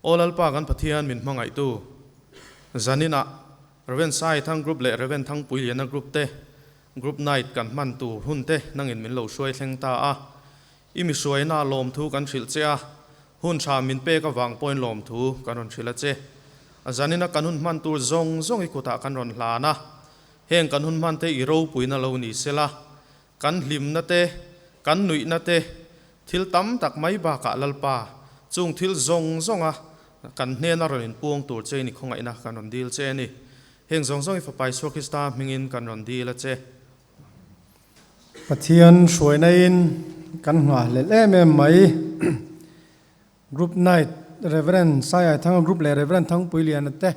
Aw Lalpa kan Pathian min hmangaihtu, zaninah Rev. Saithang Group leh Rev. Thangpuiliana Group te Group Night kan hman tur hun te nangin min lo hruai thleng ta a. I mi hruaina lawmthu kan hrilh che a, hun tha min pek avang pawhin lawmthu kan rawn hrilh a che. Zanina kan hun hman tur zawng zawng i kutah kan rawn hlan a, heng kan hun hman te i ropuina lo ni sela, kan hlimna te, kan nuihna te, thil tam tak mai bakah Lalpa, chung thil zawng zawnga kan hnena rawn inpuang tur che in i khawngaihna kan rawn dil che a ni. Heng zawng zawng i Fapa Isua Krista hmingin kan rawn dil a che. Pathian hruaina-in kan nghahhlelh em em mai. Group Night, Rev. Saiaithanga Group leh Rev. Thangpuiliana te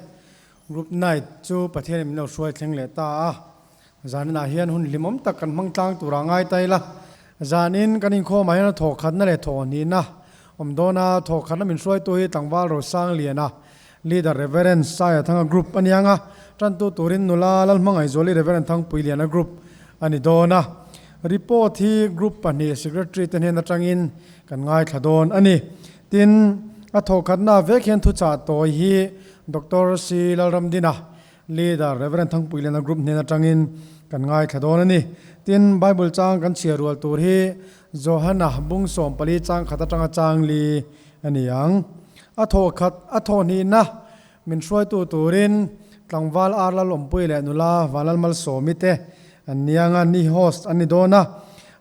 Group Night chu Pathianin min lo hruai thleng leh ta a. Zaninah hian hun hlimawm tak kan hmang tlang turah ngai ta ila. Zanin kan inkhawmah hian a thawhkhatna leh thawhhnihna awm dawn a, thawhkhatna min hruaitu hi Tlangval Rosangliana, Leader Rev. Saiathanga Group a niang a, tantu turin nula Lalhmangaihzuali Rev. Thangpuiliana Group a ni dawn a. Report hi Group pahnih Secretary te hnen atangin kan ngaithla dawn a ni. Tin, a thawhkhatna vek hian thuchah tawi hi Doctor C. Lalramdina, Leader Rev. Thangpuiliana Group hnen atangin kan ngaithla dawn a ni. Tin, Bible chang kan chhiar rual tur hi Johana bung 14 chang khat atanga chang li a ni ang. A thawhkhat a thawhhnihna min hruaitu turin tlangval Arlal Awmpui leh nula Vanlal Malsawmi te an niang a, ni host an ni dawn a.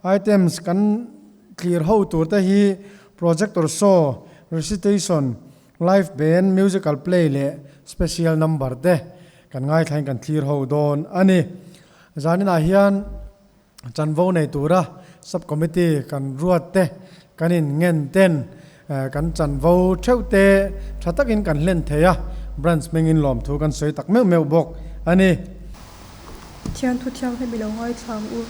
Items kan thlir ho tur te hi projector show, recitation, live band, musical play leh special number te kan ngaithlain kan thlir ho dawn a ni. Zaninah hian Chanvo nei tura Sub Committee kan ruat te, kan in ngen ten kan chanvo theuh te tha takin kan hlen thei a, Branch hmingin lawmthu kan sawi tak meuh meuh bawk a ni. Thian thu thianghlim i lo ngaithlang u.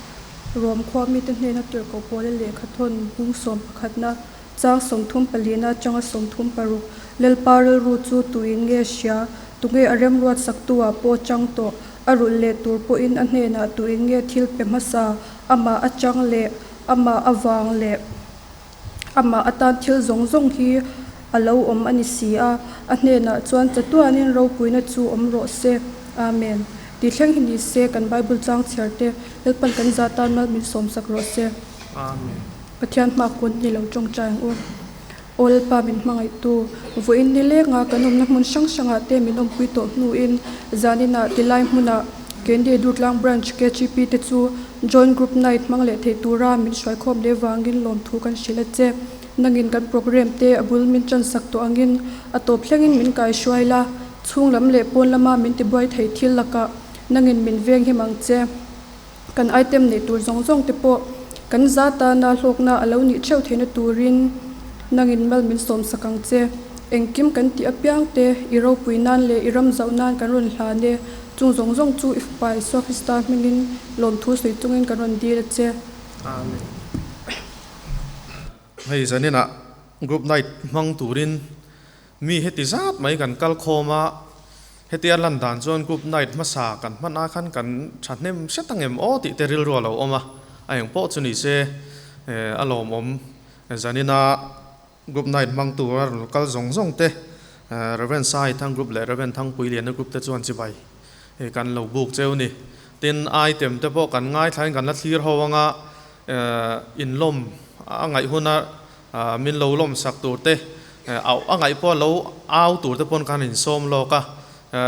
Rom khua mite hnena tirhkoh pawla lehkha thawn bung 11na, chang 34na atanga 36, Lalpa rilru chu tuin nge hria, tunge a remruat saktu-ah pawh chang tawh? A rulh leh tur pawhin a hnenah tuin nge thil pe hmasa, amah atang leh amah avang leh amah atan thil zawng zawng hi a lo awm a ni si a, a hnenah chuan chatuanin ropuina chu awm rawh se. Amen. Tih thleng hi ni se, kan Bible chang chhiar te Lalpan kan zah tan mal min sawmsak rawh se. Amen. Pathian hma kun ni lo tawngtai ang u. Aw Lalpa min hmangaihtu, vawiin ni lenga kan awmna hmun hrang hrangah te min awmpui tawh hnuin zaninah tilai hmunah Kendi Durtlang Branch KGP te chu Joint Group Night hmang leh thei tura min hruaikhawm leh vangin lawmthu kan hrilh a che. Nangin kan program te a bul min chansak tawh angin a tawp thlengin min kaihruai la, chhung lam leh pawn lama min tibuai thei thil lakah nangin min veng him ang che. Kan item neih tur zawng zawng te pawh kan za tana hlawkna a lo nih theuh theihna turin nangin mal min sawmsak ang che. Engkim kan tih apiang te i ropui nan leh i ram zauh nan kan rawn hlan e. Chung zawng zawng chu i Fapa Isua Krista hmingin lawmthu sawi chungin kan rawn dil a che. Amen. Hei zaninah group night hmang turin Mi heti zat mai kan kal khawm a, hetia lan dan chuan group night hmasa kan hman ah khan kan thahnem hret ang em aw tih te rilru a lo awm a, a eng pawh chu ni se a lawmawm zanina group night hmang tur a rawn kal zawng zawng te Rev. Saithang group leh Rev. Thangpuiliana group te chuan chibai kan lo buk cheu ni. Tin, item te pawh kan ngaithlain kan la thlir ho anga inlawm a ngaih huna Min lo lawmsak tur te, auh a ngaih pawh lo au tur te pawn khan insawm lawk a.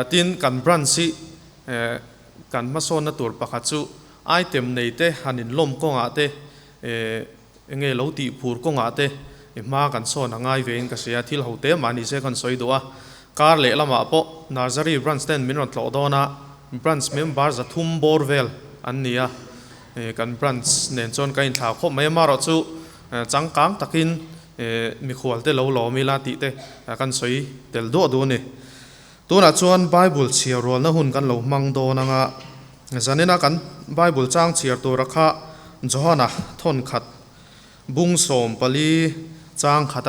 Tin, kan branch hi kan hmasawnna tur pakhat chu item nei te han inlawm kawngah te, enge lo tih phur kawngah te hma kan sawn a ngai vein ka hria. Thil ho te mah ni se kan sawi duh a. Kar leh lamah pawh Nursery branch ten min rawn tlawh dawn a, branch member 300 bawr vel an ni a. Kan branch nen chuan ka inthlau khawp mai a, marawhchu Changkang takin mikhualte lo lawm ila tih te kan sawi tel duah duh a ni. Tunah chuan Bible chhiar rualna hun kan lo hmang dawn anga zanina kan Bible chang chhiar tura kha Johana thawnkhat bung 14 chang khat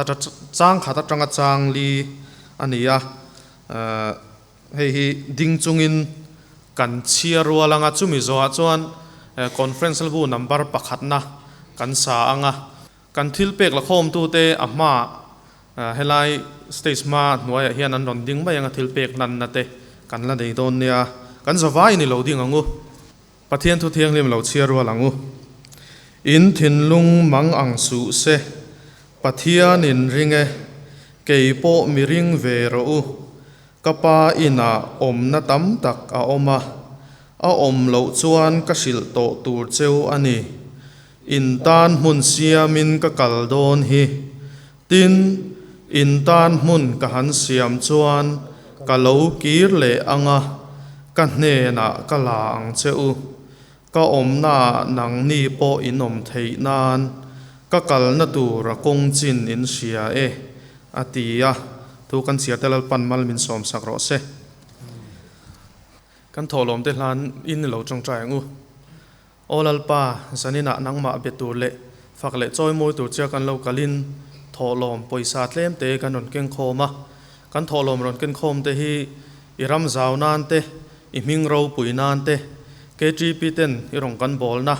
chang khat atanga chang li a ni a. Hei hi ding chungin kan chhia rual anga chumi zawhah chuan conference bu number pakhatna kan sa anga kan thil pek la khawmtute a hmaah Helai stage hma hnuaiah hian an rawn ding mai anga thil pek hlanna te kan la nei dawn nia. Kan zavaiin i lo ding ang u. Pathian thu thianghlim lo chhiar rual ang u. In thinlung mang ang suh se, Pathian in ring e, kei pawh mi ring ve rawh u. Ka pa inah awmna tam tak a awm a, a awm loh chuan ka hrilh tawh tur cheu a ni. In tan hmun siamin ka kal dawn hi. Tin, in tan hmun ka han siam chuan ka lo kir leh ang a, ka hnenah ka la ang che u. Ka awmnaah nangni pawh in awm theih nan ka kalna tur a kawng chin in hria e, a ti a. Thu kan chhiar te Lalpan mal min sawm sak rawh se. Kan thawhlawm te hlan in lo tawngtai ang u. Aw Lalpa, zaninah nangmah be tur leh fak leh chawi mawi tur chia kan lo kalin thawhlawm pawisa tlem te kan rawn keng khawm a. Kan thawhlawm rawn ken khawm te hi i ram zau nan te, i hming ropui nan te, KTP ten i rawn kan bawlna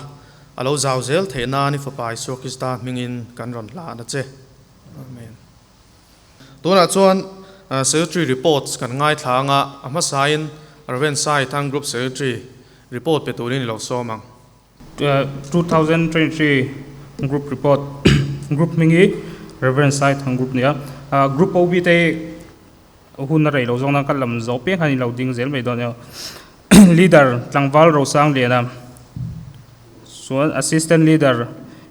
a lo zau zel theih nan i Fapa Isua Krista hmingin kan rawn hlan a che. Amen. Tunah chuan Secretary reports kan ngaithla anga a hmasain Rev. Sai Thang Group Secretary report pe turin i lo sawm ang. 2023 Group Report Group hming hi Rev. Sai Thang Group nia. Group OB te hi hun a rei lo zawng nan ka lam zawh piang khan i lo ding zel mai dawn nia. Leader Tlangval Rosang Liana chuan Assistant Leader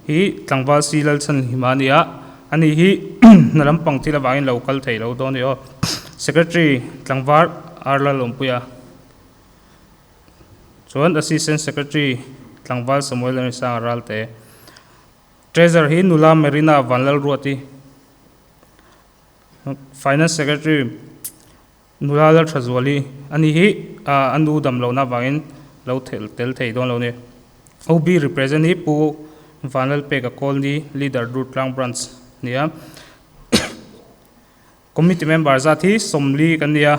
hi Tlangval Si Lalchhan Hima a ni a, ani hi hna lampang thil avangin lo kal thei lo dawn a ni aw. Secretary Tlangval R Lalawmpuia chuan Assistant Secretary Tlangval Samuel Anisanga Ralte. Treasurer hi Nula Marina Vanlalruati, Finance Secretary Nula Lalthazuali a ni hi a nu dam lohna avangin lo tel thei dawn lo ni. OB represent hi Pu Vanlalpeka Kawlni, Leader Durtlang Branch a ni a. Committee member zat hi 40 kan ni a,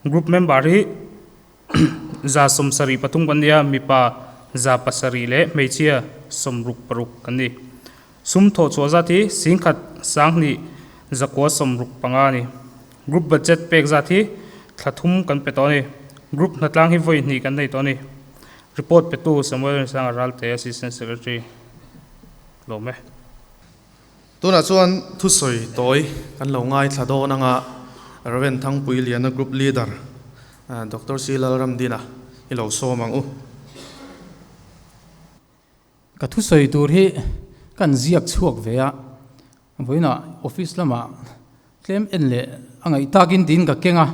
Group member hi 173 kan ni a, mipa 700 leh hmeichhia 66 kan ni. Sum thawhchhuah zat hi 10,000 2 965 a ni. Group budget pek zat hi thla thum kan pe tawh a ni. Group hnatlang hi vawi hnih kan nei tawh a ni. Report petu Samuel Rinsanga Ralte, Assistant Secretary Lawm e. Tunah chuan thusawi tawi kan lo ngaithla dawn anga Rev. Thangpui Liana Group Leader Doctor C Lalramdina i lo sawm ang u. Ka thusawi tur hi kan ziak chhuak ve a, vawiinah office lamah tlem en leh a ngaih takin tiin ka keng a,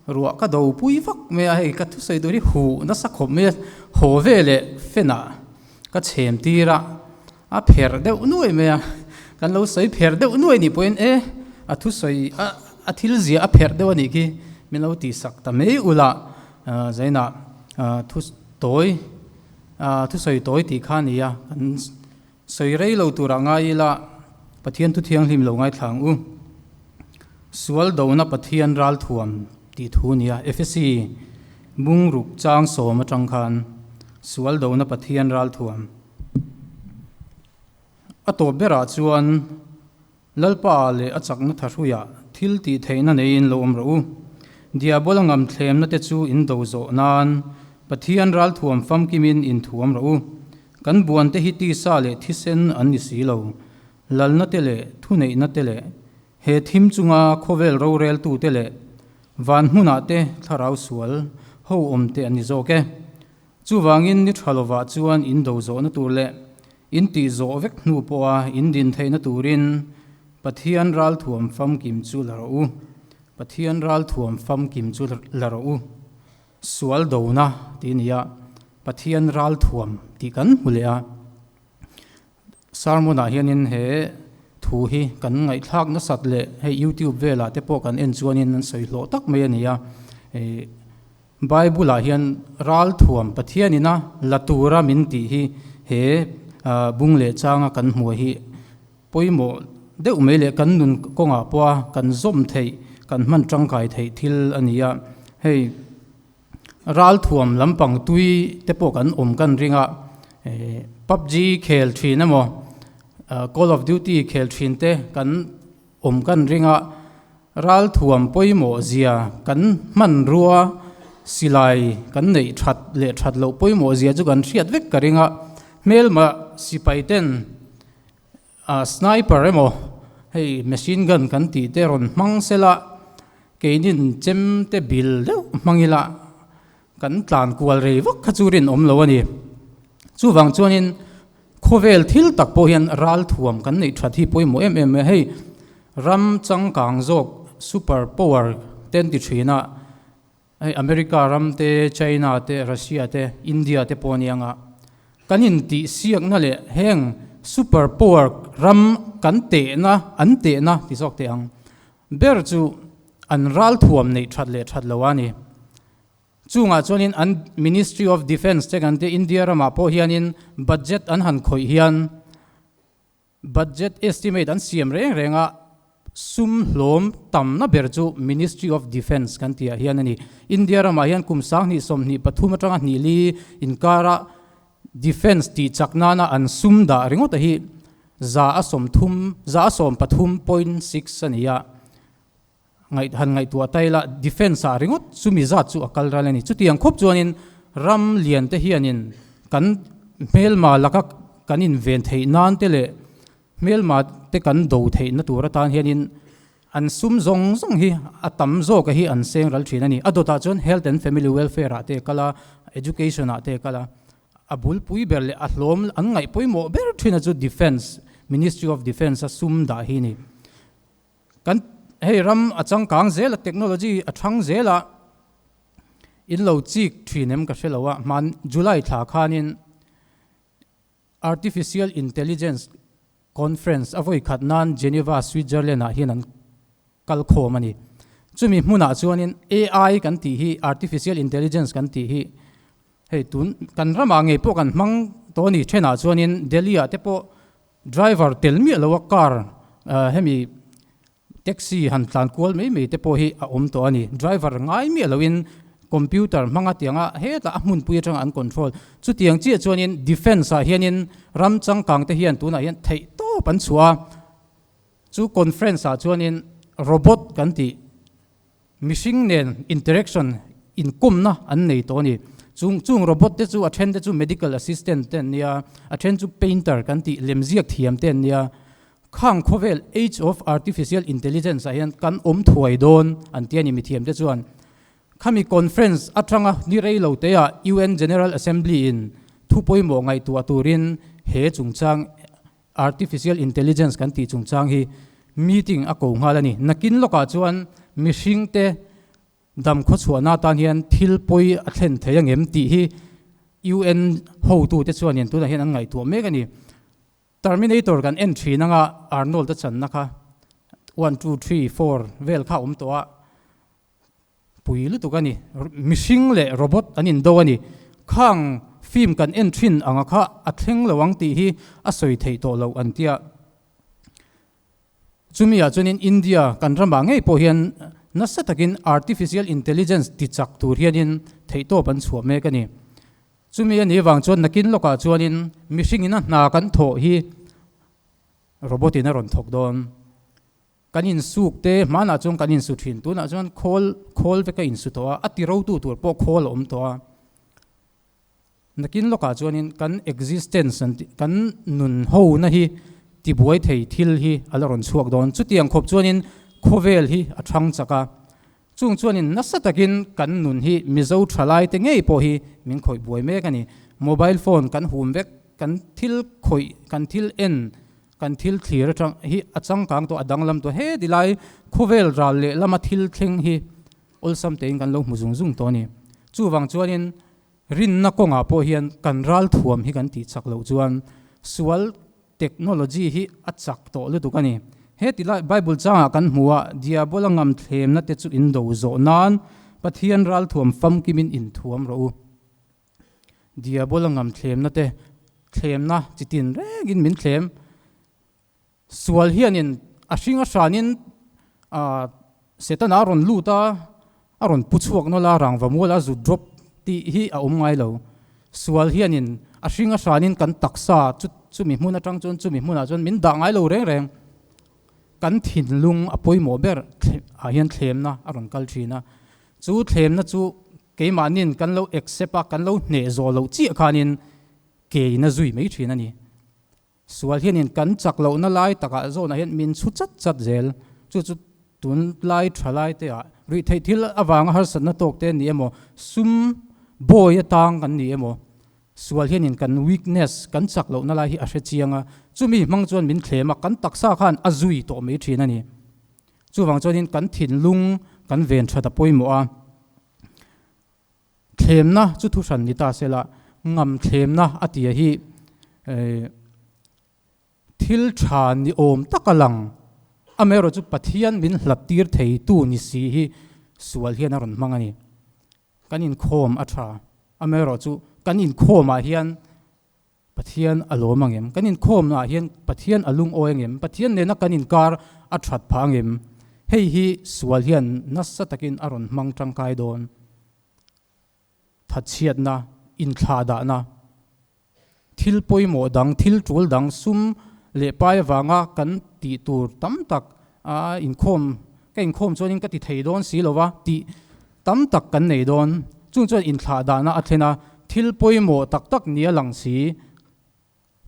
ruah ka do pui vak mai a, hei ka thusawi tur hi huh nasa khawp mai a, haw ve leh fan-ah ka chhem tir a, a pherh deuh nuai mai a, kan lo sawi pherh deuh nuai nih pawhin e a thusawi a a thil ziah a pherh deuh a nih khi min lo tihsak ta mai ula, zainah thu tawi. Thusawi tawi tih kha a ni a, kan sawi rei lo turah ngai ila Pathian thu thianghlim lo ngaithla ang u. Sual dona Pathian ralthuam tih thu a ni a, Efesi bungruk chang sawm atang khan sual dona Pathian ralthuam. A tawp berah chuan Lalpa leh a chakna thahruiah thil tih theihna neiin lo awm rawh u. Diabola ngam thlemna te chu in do zawh nan Pathian ralthuam famkimin in thuam rawh u. Kan buan te hi tisa leh thisen an ni si lo. Lalna te leh thuneihna te leh he thim chunga khawvel roreltu te leh van hmunah te thlarau sual ho awm te an ni zawk e. Chuvangin ni tha lovah chuan in do zawhna tur leh in tih zawh vek hnu pawha in din theihna turin Pathian ralthuam famkim chu la rawh u. Pathian ralthuam famkim chu la rawh u. Sual dona tih a ni a, Pathian ralthuam tih kan hmu leh a. Sermon-ah hianin he thu hi kan ngaihthlak nasat leh hei YouTube velah te pawh kan en chuanin an sawi hlawh tak mai a ni a. Bible-ah hian ralthuam Pathianina la tura min tih hi he bung leh changa kan hmuh hi pawimawh deuh mai leh kan nun kawngah pawha kan zawm theih, kan hman tangkai theih thil a ni a. Hei ralthuam lampang tui te pawh kan awm kan ring a, PUBG khel thin emaw, Call of Duty khel thin te kan. awm kan ring a, ralthuam pawimawh zia kan hmanrua silai kan neih that leh that loh pawimawh zia chu kan hriat vek ka ring a, hmelma sipai ten ah sniper emaw hei machine gun kan tih te rawn hmang sela keinin chem te bil deuh hmang ila Kan tlan kual rei vak kha chu rinawm lo a ni. Chuvang chuanin khawvel thil tak pawh hian ralthuam kan neih that hi pawimawh em em mai a. Hei ram changkang zawk super power te an ti thin a, hei America ram te, China te, Russia te, India te pawh a ni ang a. Kan intihsiakna leh heng super power ram kan tehna, an tehna ti zawk teh ang ber chu an ralthuam neih that leh that lo a ni. Chungah chuanin an Ministry of Defence te kan tia India ramah pawh hianin budget an han khawih hian budget estimate an siam reng reng a, sum hlawm tamna ber chu Ministry of Defence kan tihah hian a ni. India ramah hian kum sanghnih 23 atanga hnih li inkara Defence tih chak nana an sum dah ringawt a hi 130, 113.6 a ni a. Ngaih han ngaihtuah ta ila defence ah ringawt chumi zat chu a kal ral a ni. Chutiang khawp chuanin ram lian te hianin kan hmelma laka kan inven theih nan te leh hmelma te kan do theihna tur atan hianin an sum zawng zawng hi a tam zawka hi an seng ral thin a ni. A dawtah chuan health and family welfare ah te a kal a, education ah te a kal a. A bulpui ber leh a hlawm an ngaih pawimawh ber thin a chu defence, ministry of defence a sum dah hi a ni. Kan hei ram a changkang zel a, technology a thang zel a, in lo chik thin em ka hre lo a, hman July thla khanin Artificial Intelligence Conference a vawi khat nan Geneva, Switzerland ah hian an kal khawm a ni. Chumi hmunah chuanin AI kan tih hi, Artificial Intelligence kan tih hi hei tun kan ramah ngei pawh kan hmang tawh a ni. Thenah chuanin Delhi ah te pawh Driver tel miah lo a car hemi taxi han tlan kual mai mai te pawh hi a awm tawh a ni. Driver ngai miah loin computer hmanga tianga hetah a hmunpui atanga an control. Chutiang chiah chuanin defence ah hianin ram changkang te hian tunah hian theih tawp an chhuah a. Chu conference ah chuanin robot kan tih Mihring nen interaction, inkawmna an nei tawh a ni. Chung chung robot te chu a then te chu medical assistant te an nia, a then chu painter kan tih lemziak thiam te an nia. Khang khawvel age of artificial intelligence ah hian kan awm thuai dawn an ti a ni mithiam te chuan. Khami conference atanga ni rei lo te ah UN General Assembly in thu pawimawh ngaihtuah turin he chungchang Artificial Intelligence kan tih chungchang hi meeting a ko nghal a ni. Nakin lawkah chuan mihringte dam khawchhuahna atan hian thil pawi a thlen thei angem tih hi UN hotute chuanin tunah hian an ngaihtuah mek a ni. Terminator kan en thin anga Arnold a channa kha one, two, three, four vel kha a awm tawh a, pui lutuk a ni. Mihring leh robot an indo a ni. Khang film kan en thin anga kha a thleng lo ang tih hi a sawi theih tawh loh an tia. Chumi ah chuanin India kan ramah ngei pawh hian nasa takin artificial intelligence ti chak tur hianin theihtawp an chhuah mek a ni. Chumi a nih avang chuan nakin lawkah chuanin mihringin a hna kan thawh hi robot in a rawn thawk dawn. Kan insuk te hmanah chuan kan insu thin, tunah chuan khawl khawl vek a insu tawh a, a ti rotu tur pawh khawl a awm tawh a. Nakin lawkah chuanin kan existence an tih kan nun hona hi tibuai thei thil hi a la rawn chhuak dawn. Chutiang khawp chuanin khawvel hi a thang chak a, chung chuanin nasa takin kan nun hi Mizo thalai te ngei pawh hi min khawih buai mek a ni. Mobile phone kan hum vek, kan thil khawih, kan thil en Kan thil thlir atang hi a changkang tawh, a danglam tawh. He tilai khawvel ral leh lama thil thleng hi awlsam tein kan lo hmu zung zung tawh a ni. Chuvang chuanin rinna kawngah pawh hian kan ral thuam hi kan tih chak loh chuan sual technology hi a chak tawh lutuk a ni. He tilai Bible changah kan hmu a, Diabola ngam thlemna te chu in do zawh nan Pathian ral thuam famkimin inthuam rawh u. Diabola ngam thlemna te, thlemna chi tin rengin min thlem. Sual hianin a hring a hranin ah Setana a rawn lut a, a rawn pu chhuak nawlh a, rangva mual a zu drop tih hi a awm ngai lo. Sual hianin a hring a hranin kan taksa chu chumi hmun atang chuan chumi hmunah chuan min dah ngai lo reng reng. kan thinlung a pawimawh ber ah hian thlemna a rawn kal thin a. Chu thlemna chu keimahnin kan lo accept a, kan lo hneh zawh loh chiah khanin ke in a zui mai thin a ni. Sual hianin kan chak lohna lai takah zawnah hian min chhu chat chat zel. Chu chu tunlai thalai te ah ruihtheih thil avanga harsatna tawk te ni emaw, sum bawi atang kan ni emaw, sual hianin kan weakness, kan chak lohna lai hi a hre chiang a, chumi hmang chuan min thlem a, kan taksa khan a zui tawh mai thin a ni. Chuvang chuanin kan thinlung kan ven that a pawimawh a. Thlemna chu thuhran ni ta sela, ngam thlemna a tia hi thil tha ni awm tak a lang. Amaherawh chu Pathian min hlat tir thei tu ni si hi sual hian a rawn hmang a ni. Kan inkhawm a tha, amaherawh chu kan inkhawmah hian Pathian a lawm ang em? Kan inkhawmnaah hian Pathian a lungawi ang em? Pathian nena kan inkar a that phah ang em? Hei hi sual hian nasa takin a rawn hmang tangkai dawn. Thatchhiatna, inthlahdahna, thil pawimawh dang, thil tul dang, sum leh pai avanga kan tih tur tam tak a inkhawm, ka inkhawm chuanin ka ti thei dawn si lo va tih tam tak kan nei dawn. Chung chuan inthlahdahna a thlen a, thil pawimawh tak tak nia lang si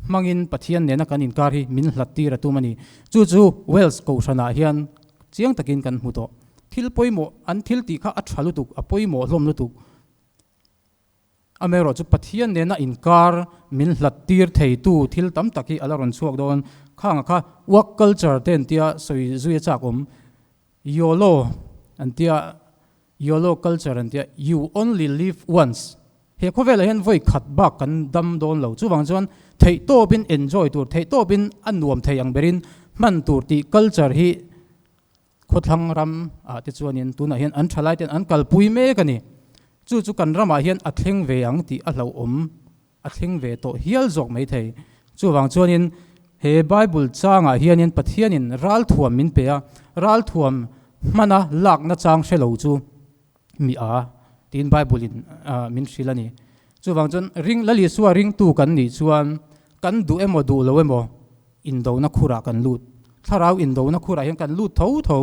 hmangin Pathian nena kan inkar hi min hlat tir a tum a ni. Chu chu Wales kohhranah hian chiang takin kan hmu tawh. Thil pawimawh an thil tih kha a tha lutuk, a pawimawh hlawm lutuk. Amaherawh chu Pathian nena inkar min hlat tir theitu thil tam tak hi a la rawn chhuak dawn. Khanga kha work culture te an tia sawi zui a chak awm. YOLO an tia, YOLO culture an tia, you only live once. He khawvelah hian vawi khat bak kan dam dawn lo. Chuvang chuan theihtawpin enjoy tur, theihtawpin a nuam thei ang berin hman tur tih culture hi Khawthlang ram ah te chuanin tunah hian an thalai ten an kalpui mek a ni. Chu chu kan ramah hian a thleng ve ang tih a hlauhawm, a thleng ve tawh hial zawk mai thei. Chuvang chuanin he Bible changah hianin Pathianin ralthuam min pe a, ralthuam hmana lakna chang hre lo chu mi a tiin Bible in min hrilh a ni. Chuvang chuan ring Lal Isua ringtu kan nih chuan kan duh emaw duh lo emaw Indona khurah kan lut. Thlarau indona khurah hian kan lut tho tho.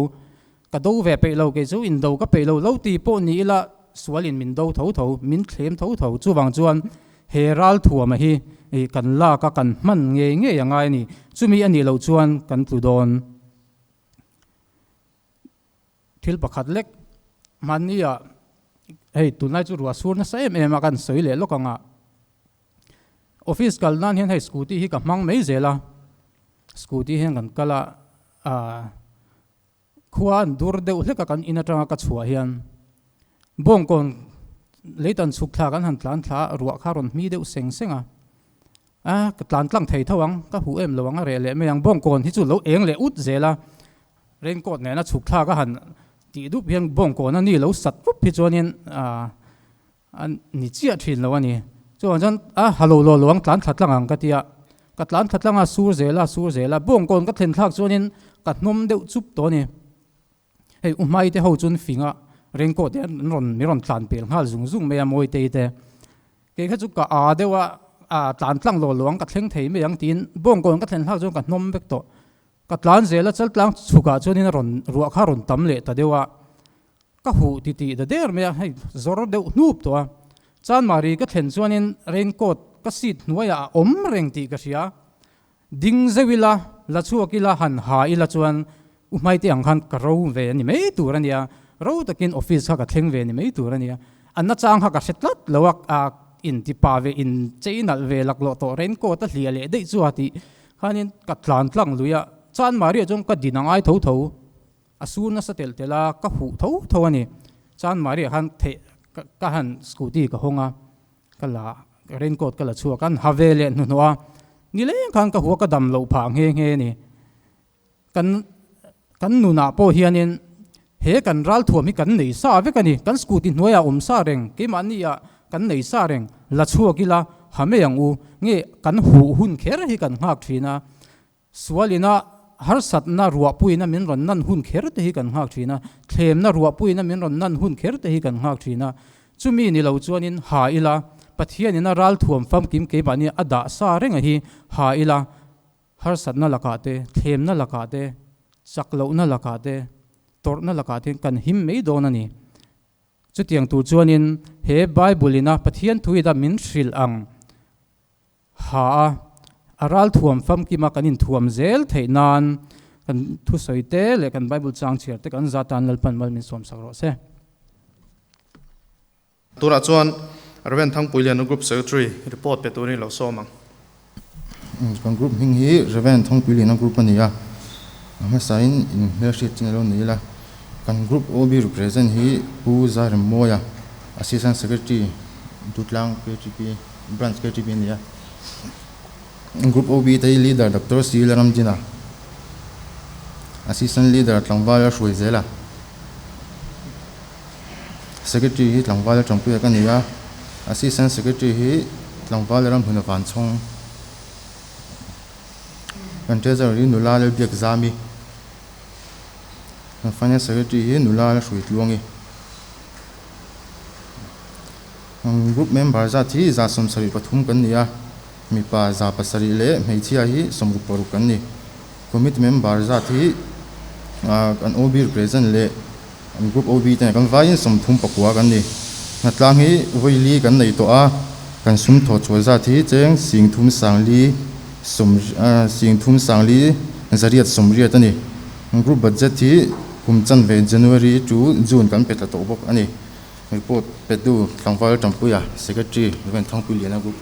Ka do ve peih lo kei chu indo ka peih lo lo ti pawh ni ila sualin min do tho tho, min thlem tho tho. Chuvang chuan he ralthuama hi kan lak a kan hman ngei ngei a ngai a ni. Chumi a nih loh chuan kan tlu dawn. Thil pakhat lek hmanni ah hei tunlai chu ruah sur nasa em em a kan sawi leh lawk ang a, office kal nan hian hei scooty hi ka hmang mai zel a, scooty hian kan kal a ah khua an dur deuh hlek a kan in atanga ka chhuah hian bawngkawn leitan chhuk thla kan han tlan thla a ruah kha a rawn hmi deuh seng seng a. A, ka tlan tlang thei tho ang, ka huh em lo ang a reh leh mai ang, bawngkawn hi chu lo eng leh ut zel a, raincoat nena chhuk thlak a han tih dup hian bawngkawn a ni lo sat rup hi chuanin a a ni chiah thin lo a ni. Chuvang chuan a ha lo lo lo ang tlan thla tlang ang ka ti a, ka tlan thla tlang a sur zel a sur zel a, bawngkawn ka thlen thlak chuanin ka hnawm deuh chup tawh a ni. Hei u hmai te ho chuan fing a raincoat te an rawn mi rawn tlan pel nghal zung zung mai a mawi tei te. Kei kha chu ka a deuh a, a tlan tlang lo lo ang ka thleng thei mai ang tiin bawngkawn ka thlen hlak chuan ka hnawm vek tawh. Ka tlan zel a chal tlang chhukah chuanin a rawn ruah kha a rawn tam leh ta deuh a, ka huh ti tih ta der mai a, hei zawr deuh hnup tawh a. Chanmari ka thlen chuanin raincoat ka seat hnuaiah a awm reng tih ka hria. Ding zeuh ila, la chhuak ila, han ha ila chuan u hmaite ang khan ka ro ve a ni mai tur a nia, ro takin office kha ka thleng ve a ni mai tur a nia. A nachang kha ka hre tlat lo a, a inti pa ve, in chei nalh ve laklawh tawh raincoat a hliah leh daih chu a tih khanin ka tlan tlang lui a, Chanmari ah chuan ka din a ngai tho tho, a sur nasa telh telh a, ka huh tho tho a ni. Chanmari ah khan theih ka han scooty ka hawng a. Ka la raincoat ka la chhuak a, an ha ve leh hnuhnawh a, nileng khan ka hua ka dam loh phah nghe nghe a ni. Kan kan nunah pawh hianin he kan ralthuam hi kan nei sa vek a ni, kan scooty hnuaiah awm sa reng, keimahni ah kan nei sa reng, la chhuak ila ha mai ang u, nge kan huh hun kher hi kan nghak thin a, Sualina harsatna ruahpuina min rawn nan hun kher te hi kan nghak thin a, thlemna ruahpuina min rawn nan hun kher te hi kan nghak thin a. Chumi ni lo chuanin ha ila, Pathianina ralthuam famkim keimahni a dah sa reng a hi ha ila, harsatna lakah te, thlemna lakah te, Chak lohna lakah te, tawrhna lakah te kan him mai dawn a ni. Chutiang tur chuanin he Bible ina Pathian thuida min hrilh ang ha a, a ralthuam famkima kan inthuam zel theih nan kan thusawi te leh kan Bible chang chhiar te kan zatan Lalpan mal min sawmsak rawh se. Tunah chuan Rev. Thangpuiliana Group Secretary report pe turin lo sawm ang. Kan group hming hi Rev. Thangpuiliana Group a ni a, a hmasain in hmelhriat chin a lo ni ila. Kan group OB represent hi Pu Zairemmawia, Assistant Secretary, Dutlang KTP Branch KTP a ni a. Group OB te hi Leader Doctor C Laramdina, Assistant Leader Tlangval a hruai zel a. Secretary hi tlangval atangpuia ka ni a, Assistant Secretary hi tlangval ramhmun a van chhawng. Kan Treasurer hi nula Lalbiak Zami, kan Finance Secretary hi nula Lalhrui Tluangi. Group member zat hi 173 kan ni a, mipa 700 leh hmeichhia hi 66 kan ni. Committee member zat hi kan OB represent leh An group OB te kan vaiin 39 kan ni. Hnatlang hi vawi li kan nei tawh a, kan sum thaw chhuah zat hi cheng sing thum sang li sawm sing thum sang li zariat sawmriat a ni. Group budget hi kum chanve January to June kan pe tla tawh bawk a ni. Report petu Tlangval Tanpuia, Secretary, Rev. Thangpuiliana Group.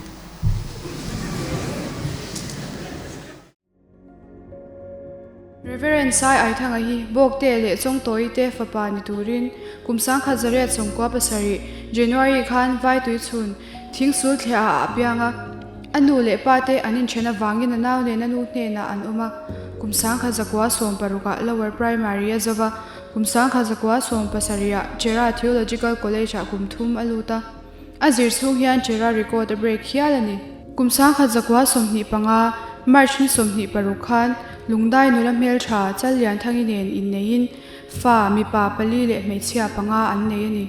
Rev. Sai Aithanga hi Bawkte leh Chawngtawi te fapa ni turin kum 1997 January khan Vaitui chhun Thingsul thliah ah a piang a, a nu leh pa te an inthen avangin a nau nen a nu hnenah an awm a, kum 1960 ah Lower Primary a zova, kum 1970 ah Chera Theological College ah kum thum a lut a. A zir chhung hian Chera record a break hial a ni. Kum 1925, March ni 26 khan Lungdai nula hmeltha Challianthangi nen inneiin fa, mipa pali leh hmeichhia panga an nei a ni.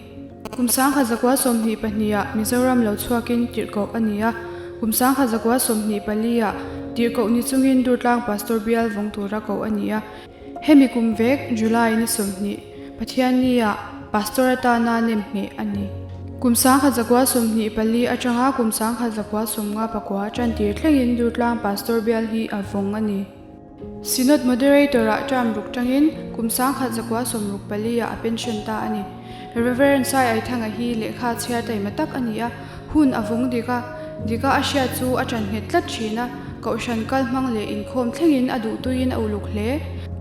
Kum 1922 ah Mizoram lo chhuakin tirhkoh a ni a, kum 1924 ah tirhkoh ni chungin Durtlang Pastor Bial vawng tura koh a ni a. Hemi kum vek July ni 20, Pathianni ah Pastor atana nem ngheh a ni. Kum 1924 atanga kum 1959 tantir thlengin Durtlang Pastor Bial hi a vawng a ni. Synod Moderator ah term ruk tangin kum 1964 ah a pension ta a ni. Rev. Sai Aithanga hi lehkha chhiar taima tak a ni a, hun a vawng dik a, dika a hriat chu a tan nghet tlat thin a, Kohhran kal hmang leh inkhawm thlengin a duhtuiin a uluk hle.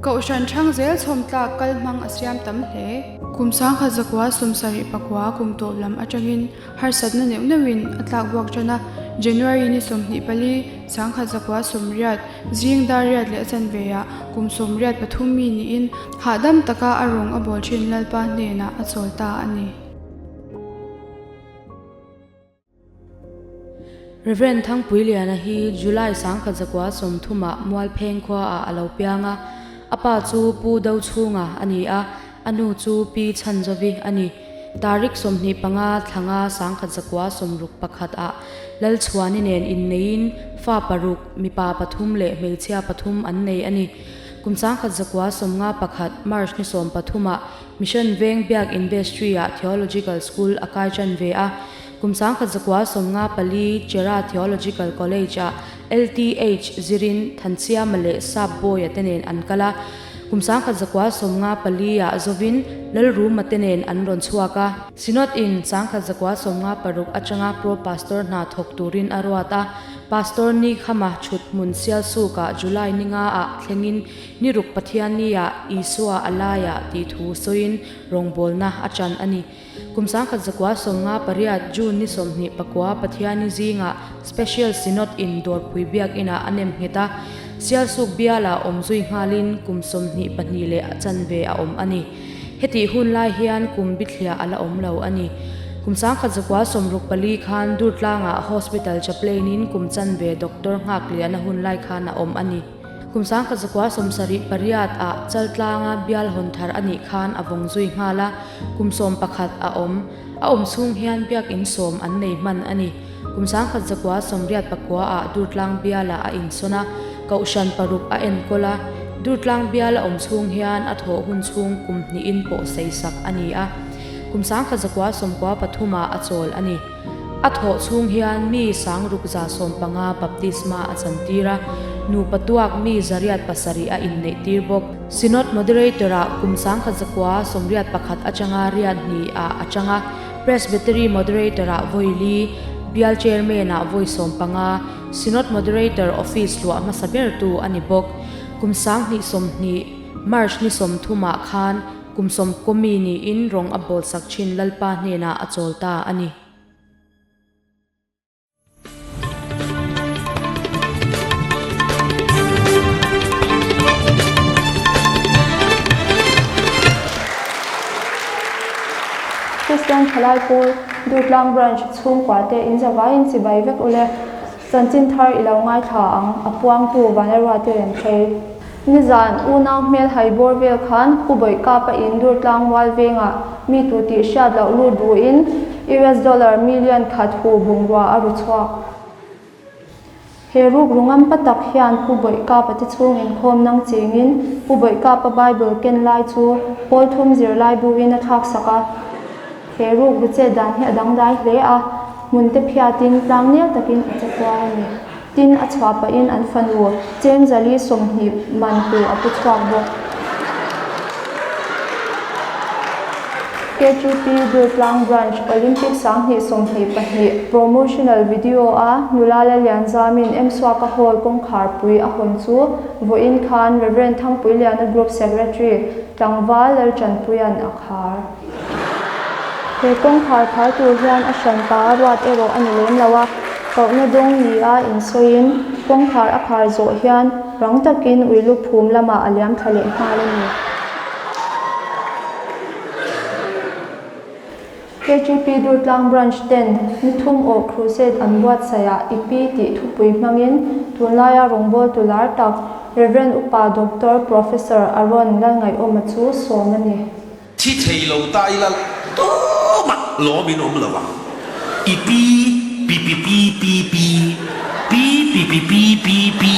Kohhran thang zel chhawm tlak kal hmang a siam tam hle. Kum 1974 kum tawp lam atangin harsatna neuh neuhin a tlak buak tan a, January ni 24, 1980, zing dar riat leh a chanve ah kum 83 mi niin hahdam taka a rawng a bawl thin Lalpa hnenah a chawl ta a ni. Rev. Thangpuiliana hi July 1930 ah Mualpheng khuaah a lo piang a, a pa chu Pu Dochhunga a ni a, a nu chu Pi Chhanzovi a ni. Tarik 25 thlanga 1961 ah Lalchhuani nen inneiin fa paruk, mipa pathum leh hmeichhia pathum an nei a ni. Kum 1951 March ni 13 ah Mission Veng Biak Industry ah Theological School a kai tan ve a, kum 1954 Chera Theological College ah LTH zirin Thansiama leh Sap Bawia te nen an kal a, kum 1954 ah zovin Lalruma te nen an rawn chhuak a. Synod in 1956 atanga Pro Pastor hna thawk turin a ruat a, Pastor ni khama thut hmun Sialsuk ah July ni nga ah thlengin Ni ruk Pathianni ah Isua a laiah tih thu sawiin rawngbawlna a chan a ni. Kum 1958 June ni 29 Pathianni zingah Special Synod in Dawrpui Biakinah a nem nghet a, Sialsuk bialah awm zui nghalin kum 22 leh a chanve a awm a ni. Hetih hun lai hian kum bithliah a la awm lo a ni. Kum 1964 khan Durtlangah Hospital Chaplain in kum chanve Doctor Nghakliana hun lai khan a awm a ni. Kum 1978 ah Chaltlanga bial hawn thar a nih khan a vawng zui nghal a, kum 11 a awm. A awm chhung hian biakin sawm an nei hman a ni. Kum 1989 ah Durtlang bialah a insawn a, Kohhran paruk a enkawl a. Durtlang bial a awm chhung hian a thawh hun chhung kum hnihin pawh sei sak a ni a, kum 1993 ah a chawl a ni. A thawh chhung hian mi 6150 baptisma a chantir a, nupa tuak mi 807 a inneihtir bawk. Synod Moderator ah kum 1981 atanga riat hnih ah a tang a, Presbytery Moderator ah vawi li, Bial Chairman ah vawi 15, Synod Moderator Office luah hmasa bertu a ni bawk. Kum 2020 March ni 30 ah khan kum 90 mi niin rawng a bawl sak thin Lalpa hnenah a chawl ta a ni. Kristian Thalai Pawl, Durtlang Branch chhungkua te in zavaiin chibai vek ule. Chanchin thar i lo ngaithla ang, a puangtu Vanlalruati reng phei. Nizan, unau hmel hai bawr vel khan Pu Bawihkapa in Durtlang mual vengah mi tu tih hriat loh lut ruin US dollar million khat hu bungrua a ru chhuak. He ruk ru ngam pa tak hian Pu Bawihkapa te chhung inkhawm nang chingin Pu Bawihkapa Bible ken lai chu pawl thum zirlai buin a thlak sak a. He ruk ru chet dan hi a dangdai hle a, hmun te phiatin tlang nel takin a che kual a ni. Tin, a chhuah pahin an fanu cheng zali 20 man hu a pu chhuak bawk. KTP Durtlang Branch Olympic 2022 Promotional Video a nula la lian zamin Emsuaka Hall kawngkharpui a hawn chu vawiin khan Rev. Thangpuiliana Group Secretary Tlangval Laltanpuia'n a khar. He kawngkhar khar tur hian a hran pa a ruat erawh a ni lem lo a, kohna dawng ni a insawiin kawngkhar a khar zawh hian rang takin ui lu phum lamah a liam thla leh nghal a ni. KTP Durtlang Branch ten ni thum awh Crusade an buatsaih ah i pi tih thupui hmangin tunlaia rawngbawltu lar tak Rev. Upa Doctor Professor Aaron Lalngaihawma chu sawm a ni. Thi thei lo ta ila tumah lawm in awm lo ang. I pi pi pi pi pi pi pi pi pi pi pi pi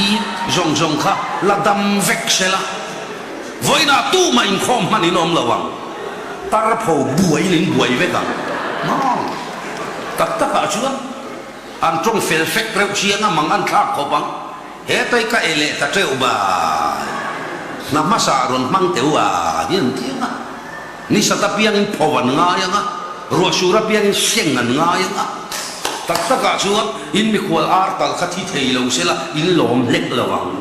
zawng zawng kha la dam vek se la, vawiinah tumah inkhawm hman in awm lo ang. Tar pho buaiin in buai vek ang. Maw? Tak takah chuan an tawng fel fek reuh chiang a, mang an thlak khawp ang. He tai ka e leh ta teuh bai. Hna hmasa rawn hmang teuh a hi an ti ang a. Ni sat apiangin pho an ngai ang a, ruah sur apiangin seng an ngai ang a. Tak takah chuan in mikhual ar tal kha thi thei lo sela in lawm hlek lo ang.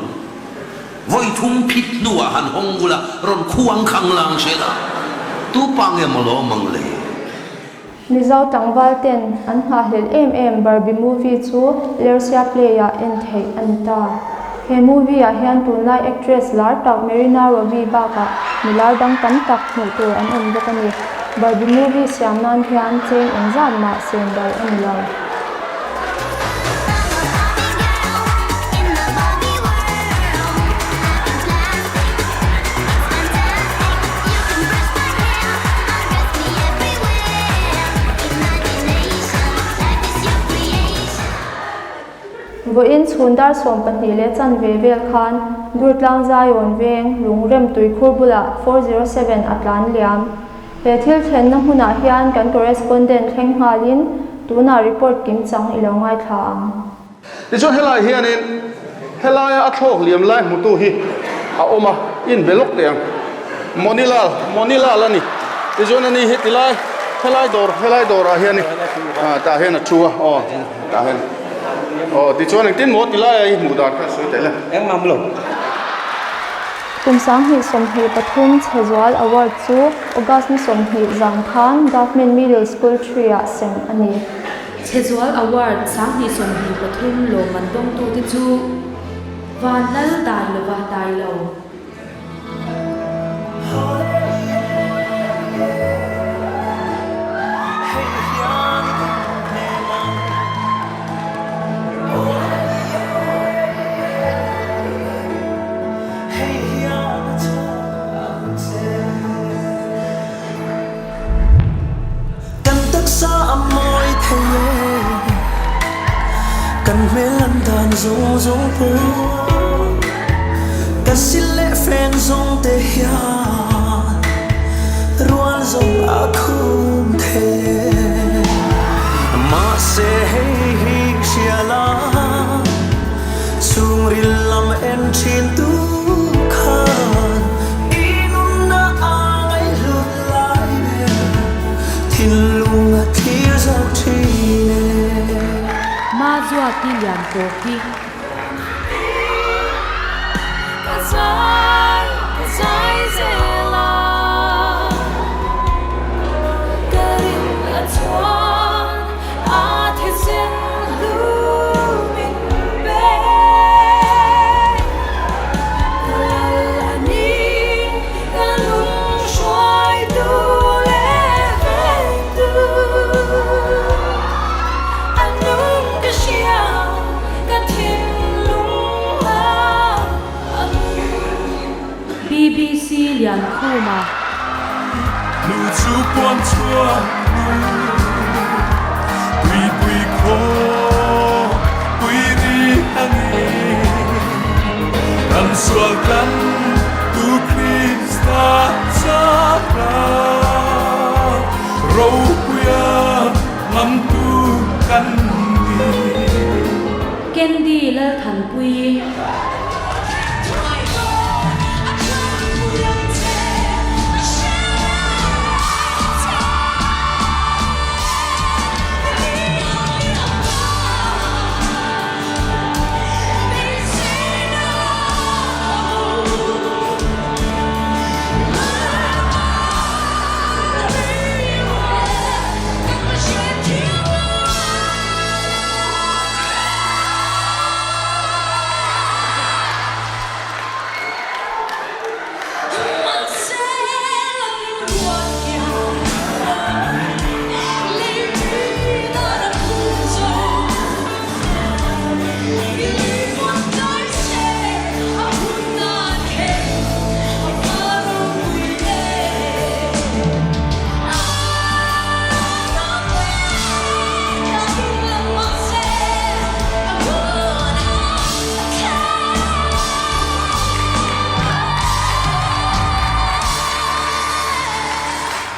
Vawi thum phit hnuah han hawng ula rawn khuang khang lang sela tu pa nge maw lawm ang le? Mizo tlangval ten an nghahhlelh em em Barbie movie chu Lersia Play ah en theih a ni ta. He movie ah hian tunlai actress lar tak Marina Robbie bakah milar dang tam tak hmuh tur an awm bawk a ni. Barbie movie siam nan hian cheng engzat mah sen dal a ni lo. Vawiin chhun dar 12 leh chanve vel khan Durtlang Zion veng Lungrem tuikhur bulah 407 a tlan liam. He thil thlenna hmunah hian kan correspondent thleng nghalin tunah report kim chang i lo ngaithla ang. Tichuan helai hianin helaia a thlawk liam lai hmutu hi a awm a, in be lawk teh ang. Monilal, Monilal a ni. Tichuan ani hi tilai helai dawr, helai dawrah hian tah hian a thu a, aw tah hian. Aw tichuan engtin maw tilai a i hmuh dan kha a sawi teh le. Engmah lo. Kum 2023 Chhezual Award chu August ni 20 zan khan Government Middle School 3 ah sem a ni. Chhezual Award 2023 lawmman dawngtute chu Van Lal Dai Lova Dai Lo. Kan taksa a mawi thei e, kan hmel an dan zawng zawng pawh ka Ka sil leh fen zawng te hian rual zawng a khum thei. Mahse hei hi hria la, chhungril lam en thin tu khan i nunna a ngaihhlut lai ber thinlung a thlir zawk thin e. Ma zuati lian pawh hi. Ka zai, ka zai zel a, ka rin a chuan a thisen hlu min pe. Ka lal a ni, ka lung hruaitu leh vengtu. A nung ka hria, ka thinlung a nung. BBC Liankhuma. Nu chu puan chuan nu, tui pui khaw pui ri a ni. Kan sual tlan tu Krista chakra, ropuia ngam tu kan ni. Candy Lalthanpuii.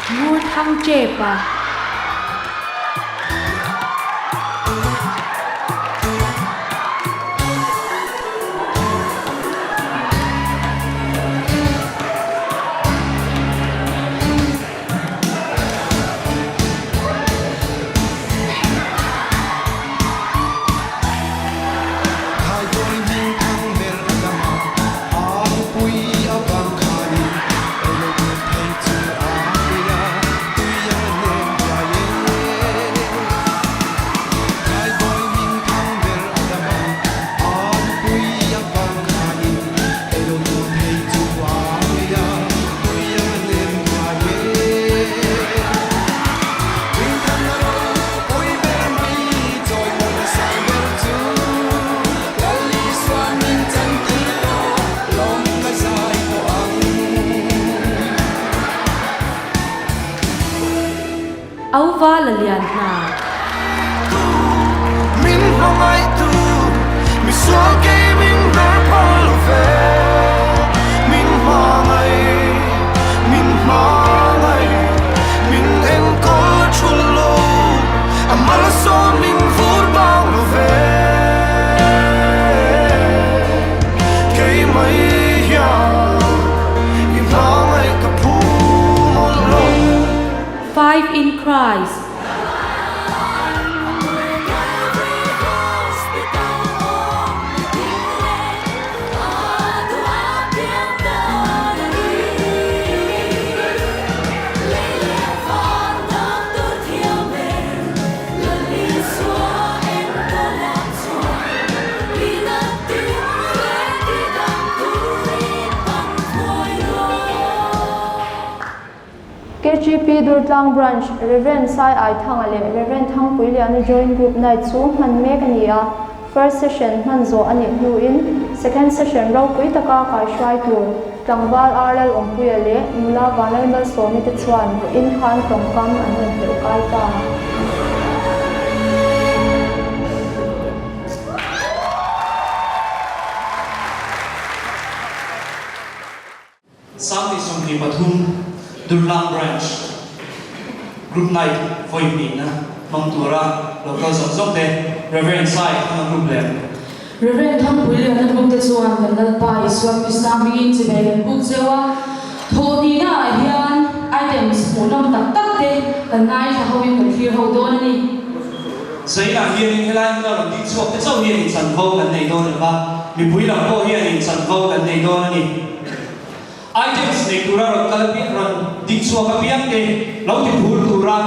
Ngur thang chepa. Auva la lian hna. Min hmangaih tu, mi sual kei min ber phal lo ve. Min hmangaih, min hmangaih, min enkawl thul lo, a malsawm min vur bang lo ve. Kei mai hian i hmangaih ka phu mawlh lo. Five in Christ. KGP Durtlang Branch, Rev. Sai Aithanga leh Rev. Thangpuiliana Joint Group Night chu hman mek a ni a, First Session hman zawh a nih hnuin Second Session ropui taka kaihruai tur tlangval Arlal Awmpuia leh nula Vanlal Malsawmi te chuan vawiin khan tawngkam an rawn hleuh kai ta. 2023 Durtlang Branch Group Night vawi hnihna hmang tura local zawng zawng te Rev. Sai Thanga Group leh. Rev. Thangpui Liana Group te chuan kan Lalpa Isua Krista hmingin chibai kan buk zeuh a, thawhhnihna ah hian items hmuhnawm tak tak te kan ngaithla ho in kan thlir ho dawn a ni. Zainah hianin helai hmuna rawn ding chhuak te chauh hianin chanvo kan nei dawn lova, mipui lam pawh hianin chanvo kan nei dawn a ni. Items nei tura rawn kal apiang, rawn ding chhuak apiang te lo ti phur tura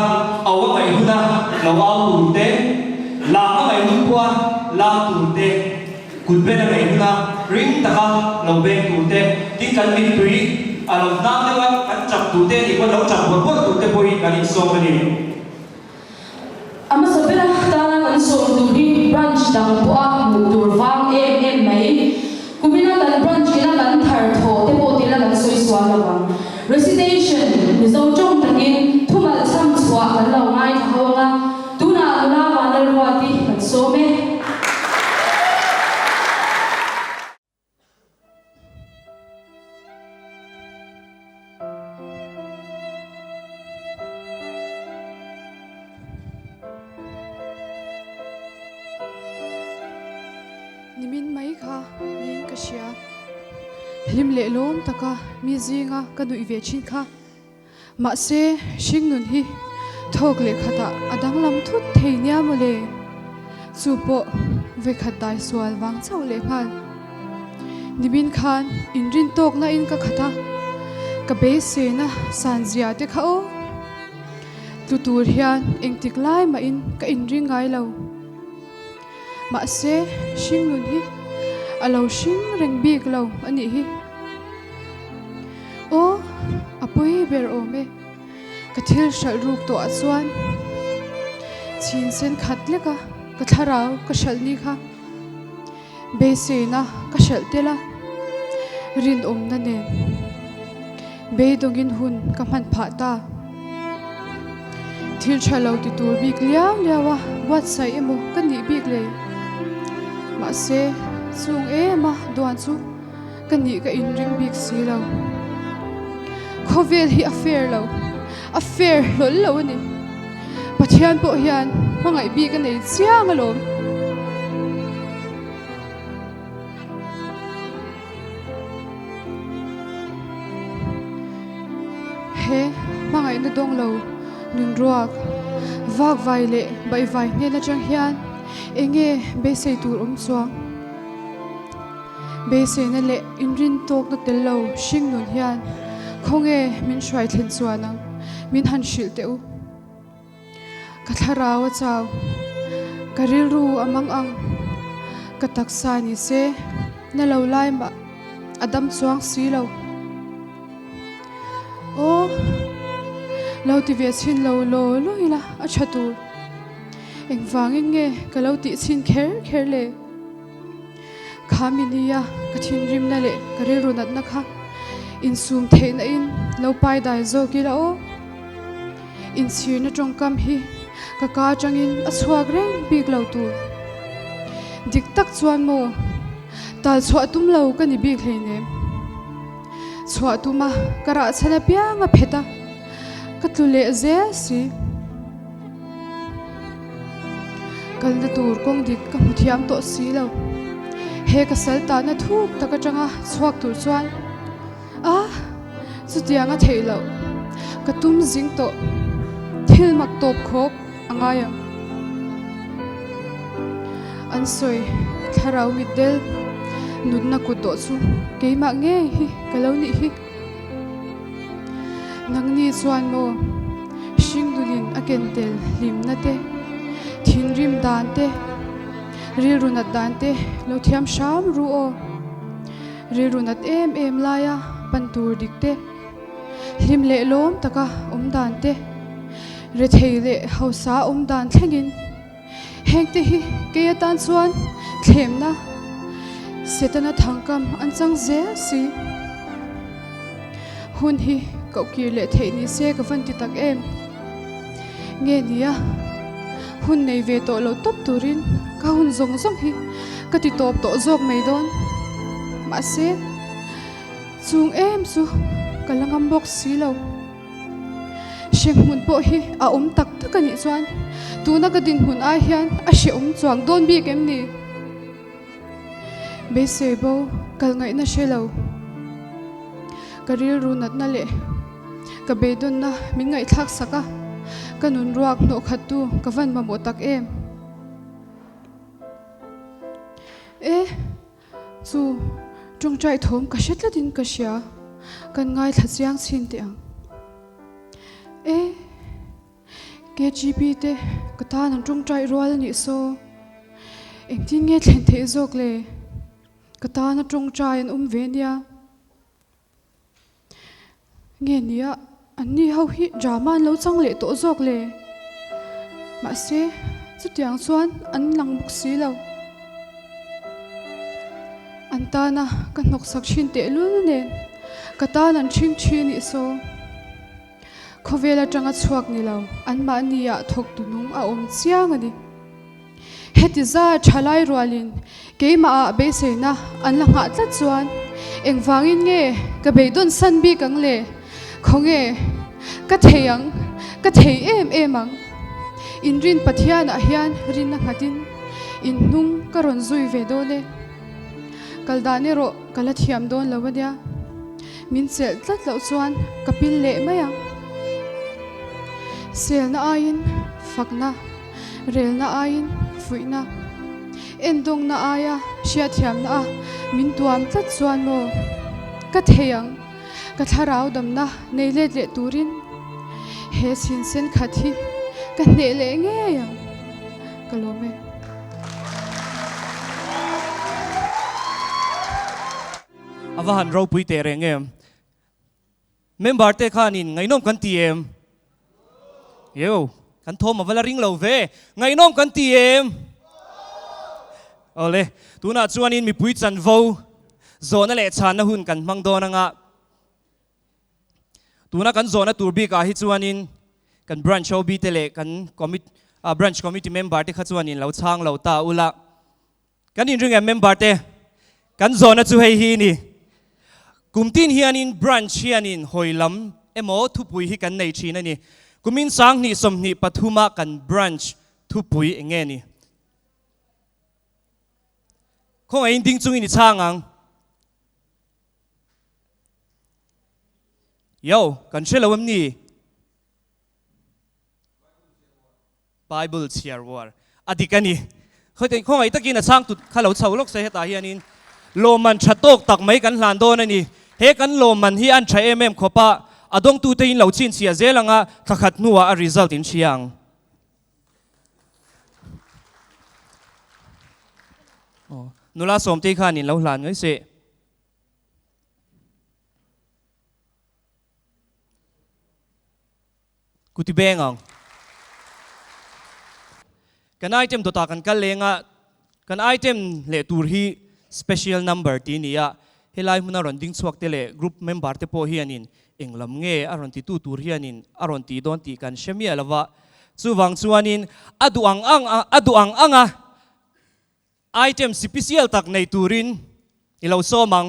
au a ngaih huna lo au tur te, lam a ngaih hun pawha lam tur te, kut ben a ngaih huna ring taka lo beng tur te, tin kan mittui a lo hnang deuh a kan chak tur te anih pawn lo chak buar buar tur te pawhin kan insawm a ni. A hmasa bera tana kan sawm tur hi branch dang pawha hmuh tur vang em em mai. Kumina kan branch ina kan thar thawh te pawh tila kan sawi sual lo ang. Recitation, Mizo tawng takin thumal chham chhuah kan lo ngaithla ho anga, tunah nula Vanlalruati kan sawm e. Nimin mai kha niin ka hria. Hlim leh lawm taka mi zinga ka nuih ve thin kha. Mahse, hringnun hi thawk leh khatah a danglam thut thei nia mawle. Chu pawh vawikhat dai sual vang chauh leh nghal. Nimin khan inrin tawkna in ka khat a, ka beiseina san zia te kha aw. Tlu tur hian engtik lai mahin ka inring ngai lo. Mahse, hringnun hi a lo hring reng bik lo a nih hi. Aw, a pawi ber awm e. Ka thil hralh ruk tawh ah chuan chhin sen khat lek a, ka thlarau ka hralh ni kha beiseina ka hralh tel a, rinawmna nen beidawngin hun ka hman phah ta. Thil tha lo ti tur bik liau liau a buatsaih emaw ka nih bik le. Mahse, chung em a duan chu Ka nih ka inring bik si lo. Khawvel hi a fair lo, a fair hlawl lo a ni. Pathian pawh hian hmangaih bik a nei chiang alawm. He hmangaihna dawng lo nun ruak, vakvai leh baihvai hnen atang hian enge beisei tur awm chuang? Beiseina leh inrin tawkna tel lo hring nun hian khawnge min hruai thlen chuan ang min han hrilh teh u. Ka thlarau a chau, ka rilru a mang ang, ka taksa ni se na lo lai mah a dam chuang si lo. Aw, lo ti ve chhin lo law law ila a tha tur. Engvangin nge ka lo tih chhin kher kher le? Kha mi nia ka thinrimna leh ka rilru natna kha insum theihna in lo pai dai zawk ila aw. Inchhirna tawngkam hi ka ka atangin a chhuak reng bik lo tur. Dik tak chuan maw tal chhuah tum lo ka ni bik hleinem. Chhuah tuma ka rah chhan apiang a phet a, ka tlu leh zel si. Kalna tur kawng dik ka hmu thiam tawh si lo. He ka sal tahna thuk tak atanga chhuak tur chuan a chutiang a theih loh ka tum zing tawh thil mak tawp khawk a ngai ang. An sawi thlarau mitdel nunna kut dawh chu keimah ngei hi ka lo nih hi. Nangni chuan maw hringdunin a ken tel hlimna te, thinrim dan te, rilru nat dan te lo thiam hram ru aw. Rilru nat em em laia pan tur dik te, hlim leh lawm taka awm dan te, rethei leh hausa awm dan thlengin Hengte hi kei atan chuan thlemna Setana thangkam an chang zel si. Hun hi koh kir leh theih ni se ka van ti tak em? Nge nia, hun nei ve tawh lo tawp turin ka hun zawng zawng hi ka ti tawp tawh zawk mai dawn. Mahse, chung em chu. ka la ngam bawk si lo. Hremhmun pawh hi a awm tak tak a nih chuan tuna ka dinhmun ai hian a hrehawm chuang dawn bik em ni? Beisei bo kal ngaihna hre lo. Ka rilru natna leh ka beidawnna min ngaihthlak sak a, ka nun ruak hnawh khattu ka van mamawh tak em? E, chu tawngtai thawm ka hre tlatin ka hria, kan ngaithla chiang chhin teh ang. E, KGB te ka tan an tawngtai rual a nih saw, engtin nge thlen theih zawk le? Ka tana tawngtai an awm ve nia. Nge nia, anni ho hi drama an lo chang leh tawh zawk le. Mahse, chutiang chuan an lang bawk si lo. An tana ka hnawksak thin tehlul nen ka tan an ṭhing ṭhin nih saw. Khawvel atanga chhuak ni lo, anmahniah thawktu nung a awm chiang a ni. Heti za thalai rualin keimahah beiseina an la nghah tlat chuan engvangin nge ka beidawn san bik ang le? Khawnge ka thei ang, ka thei em em ang. Inrin Pathianah hian rinna nghatin inhnung ka rawn zui ve dawn e. Kal dan erawh ka la thiam dawn lo a nia. Min chelh tlat loh chuan ka pil leh mai ang. Selna aiin fakna. Relna aiin fuihna, endawngna aia hriatthiamna a min tuam tlat chuan maw ka thei ang, ka thlarau damna nei let leh turin he chhinsen khat hi ka hneh leh ngei ang, ka lawm e. A va han ropui teh reng em. Member te khanin ngaihnawm kan ti em? Eo, kan thawm a va la ring lo ve. Ngaihnawm kan ti em? Awle, tunah chuanin mipui chanvo zawhna leh chhanna hun kan hmang dawn anga tuna kan zawhna tur bikah hi chuanin kan branch OB te leh kan branch committee member te kha chuanin lo chhang lo ta ula. Kan inring em member te? Kan zawhna chu hei hi ni. Kum tin hianin branch hianin hawi lam emaw thupui hi kan nei thin a ni. Kumin 20 23 a kan branch thupui eng nge ni? Khawngaihin ding chungin i chhang ang. Yo, kan hre lo em ni? Bible chhiar uar a dik a ni. Khawite khawngaih takin a chhang tut kha lo chho lawk se hetah hianin lawmman tha tawk tak mai kan hlan dawn a ni. He kan lawmman hi an tha em em khawp a, a dawngtute in lo chhinchhiah zel anga thla khat hnuah a result in hria ang. Nula Sawmtei khan in lo hlan mai se. Kuti beng ang. Kan item dawtah kan kal leng a, kan item leh tur hi special number tih a ni a, helai hmuna rawn ding chhuak te leh group member te pawh hianin eng lam nge a rawn titu tur hianin a rawn tih dawn tih kan hre miah lo va, chuvang chuanin a duh ang ang a duh ang anga Item sipisial tak nei turin i lo sawm ang.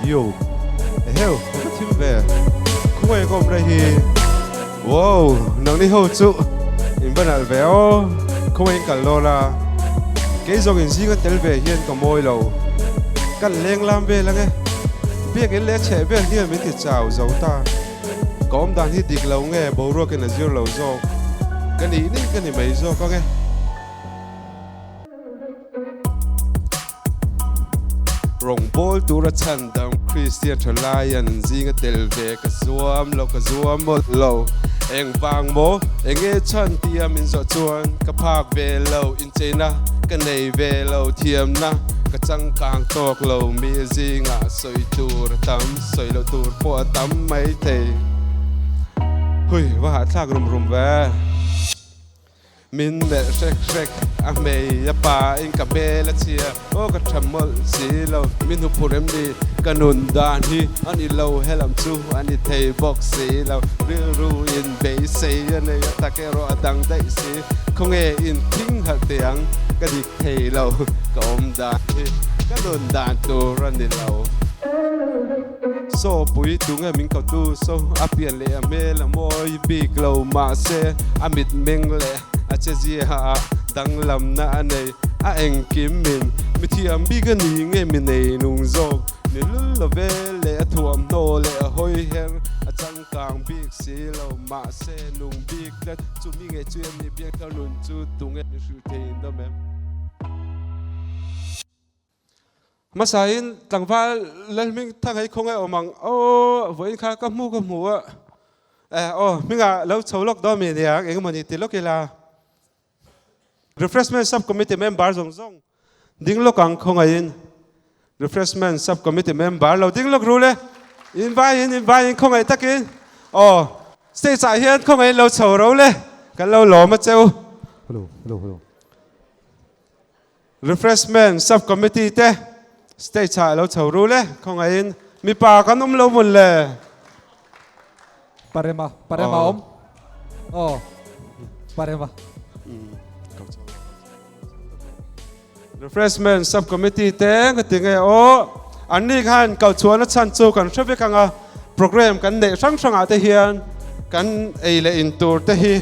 Yo, eheu, ka va thim ve. Khawngaih ka awm rei hi. Wow, nangni ho chu in va nalh ve aw. Khawngaih in kal dawn a. Kei zawng in zinga tel ve hian ka mawi lo. Kan leng lam vel ange. Biakinn leh chheh vel hian min ti chau zo ta. Ka awm dan hi dik lo nge boruakin a zir lo zawk. Ka nih nih ka ni mai zawk ang e. Rawngbawl tura chhandam Kristian tha lai an zinga tel ve ka zuam lo ka zuam mawlh lo. Engvang maw enge chhan tia min zawh chuan ka phak ve lo incheina ka nei ve lo thiamna ka changkang tawk lo mi zingah sawi tur a tam sawi loh tur pawh a tam mai thei. Hui va hahthlak rum rum ve. Min melh hrek hrek a hmei a pa in ka hmel a chhia aw ka tha mawlh si lo min huphur em ni ka nun dan hi a ni lo helam chu a ni thei bawk si lo rilru in beisei a nei a tak erawh a dang daih si. Khawnge in thing halh teh ang, ka dik thei lo, ka awm dan hi ka nun dan tur a ni lo. Saw pui tunge min ko tu saw a pian leh a hmel a mawi bik lo mahse a mitmeng leh a che zia ah danglamna a nei a engkim min mithiam bik a ni nge mi nei nung zawk ni lul lo ve leh a thuamhnaw leh a hawi her a chang kang bik si lo mahse nung bik tlat chumi nge chu em ni biakthar nun chu tunge mi hrilh thei in awm em? Hmasain tlangval Lalhming Thang hei khawngaih awm ang aw vawiin kha ka hmu ka hmu a eh aw hmingah lo chho lawk dawn mi aniang engemaw ni ti lawk ila Refreshment Sub Committee member zawng zawng ding lawk ang khawngaihin Refreshment Sub Committee member lo ding lawk ru le in vaiin in vaiin khawngaih takin aw stage ah hian khawngaihin lo chho ro le kan lo lawm a che u. Hello hello hello. Refreshment Sub Committee te stage ah lo chho ru le, khawngaihin mipa kan awm lo mun le. Parema, Parema awm. Aw, Parema. Refreshment Sub Committee te ka ti nge aw, an ni khan kal chhuahna chhan chu kan hre vek ang a, program kan neih hrang hrangah te hian kan ei leh in tur te hi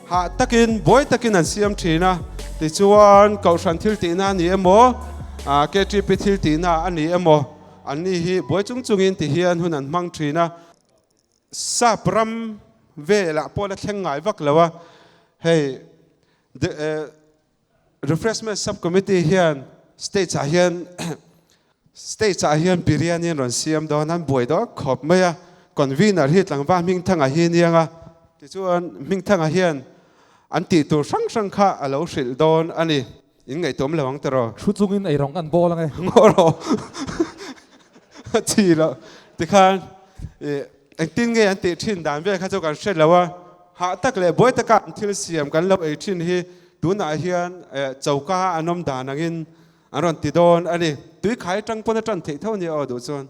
Hah takin, buai takin an siam thin a, tichuan Kohhran thil tihna a ni emaw, KTP thil tihna a ni emaw, anni hi buai chung chungin ti hian hun an hmang thin a. Sap ram velah pawh la thleng ngai vak lo a, hei Refreshment Sub-Committee hian stage ah hian stage ah hian biryani an rawn siam dawn a, an buai dawn khawp mai a, convener hi tlangval Hmingthanga hi aniang a, tichuan Hmingthanga hian an tih tur hrang hrang kha a lo hrilh dawn a ni, in ngaihtuam lo ang tiraw? Thu chungin ei rawng an bawl ang e. Ngaw rawh a chi loh tikhan ih engtin nge an tih thin dan vel kha chu kan hre lo a, hah tak leh buai taka an thil siam kan lo ei thin hi Tunah hian choka an awm dan angin an rawn ti dawn a ni. Tui khai tang pawn a tan theih tho nia aw duh chuan.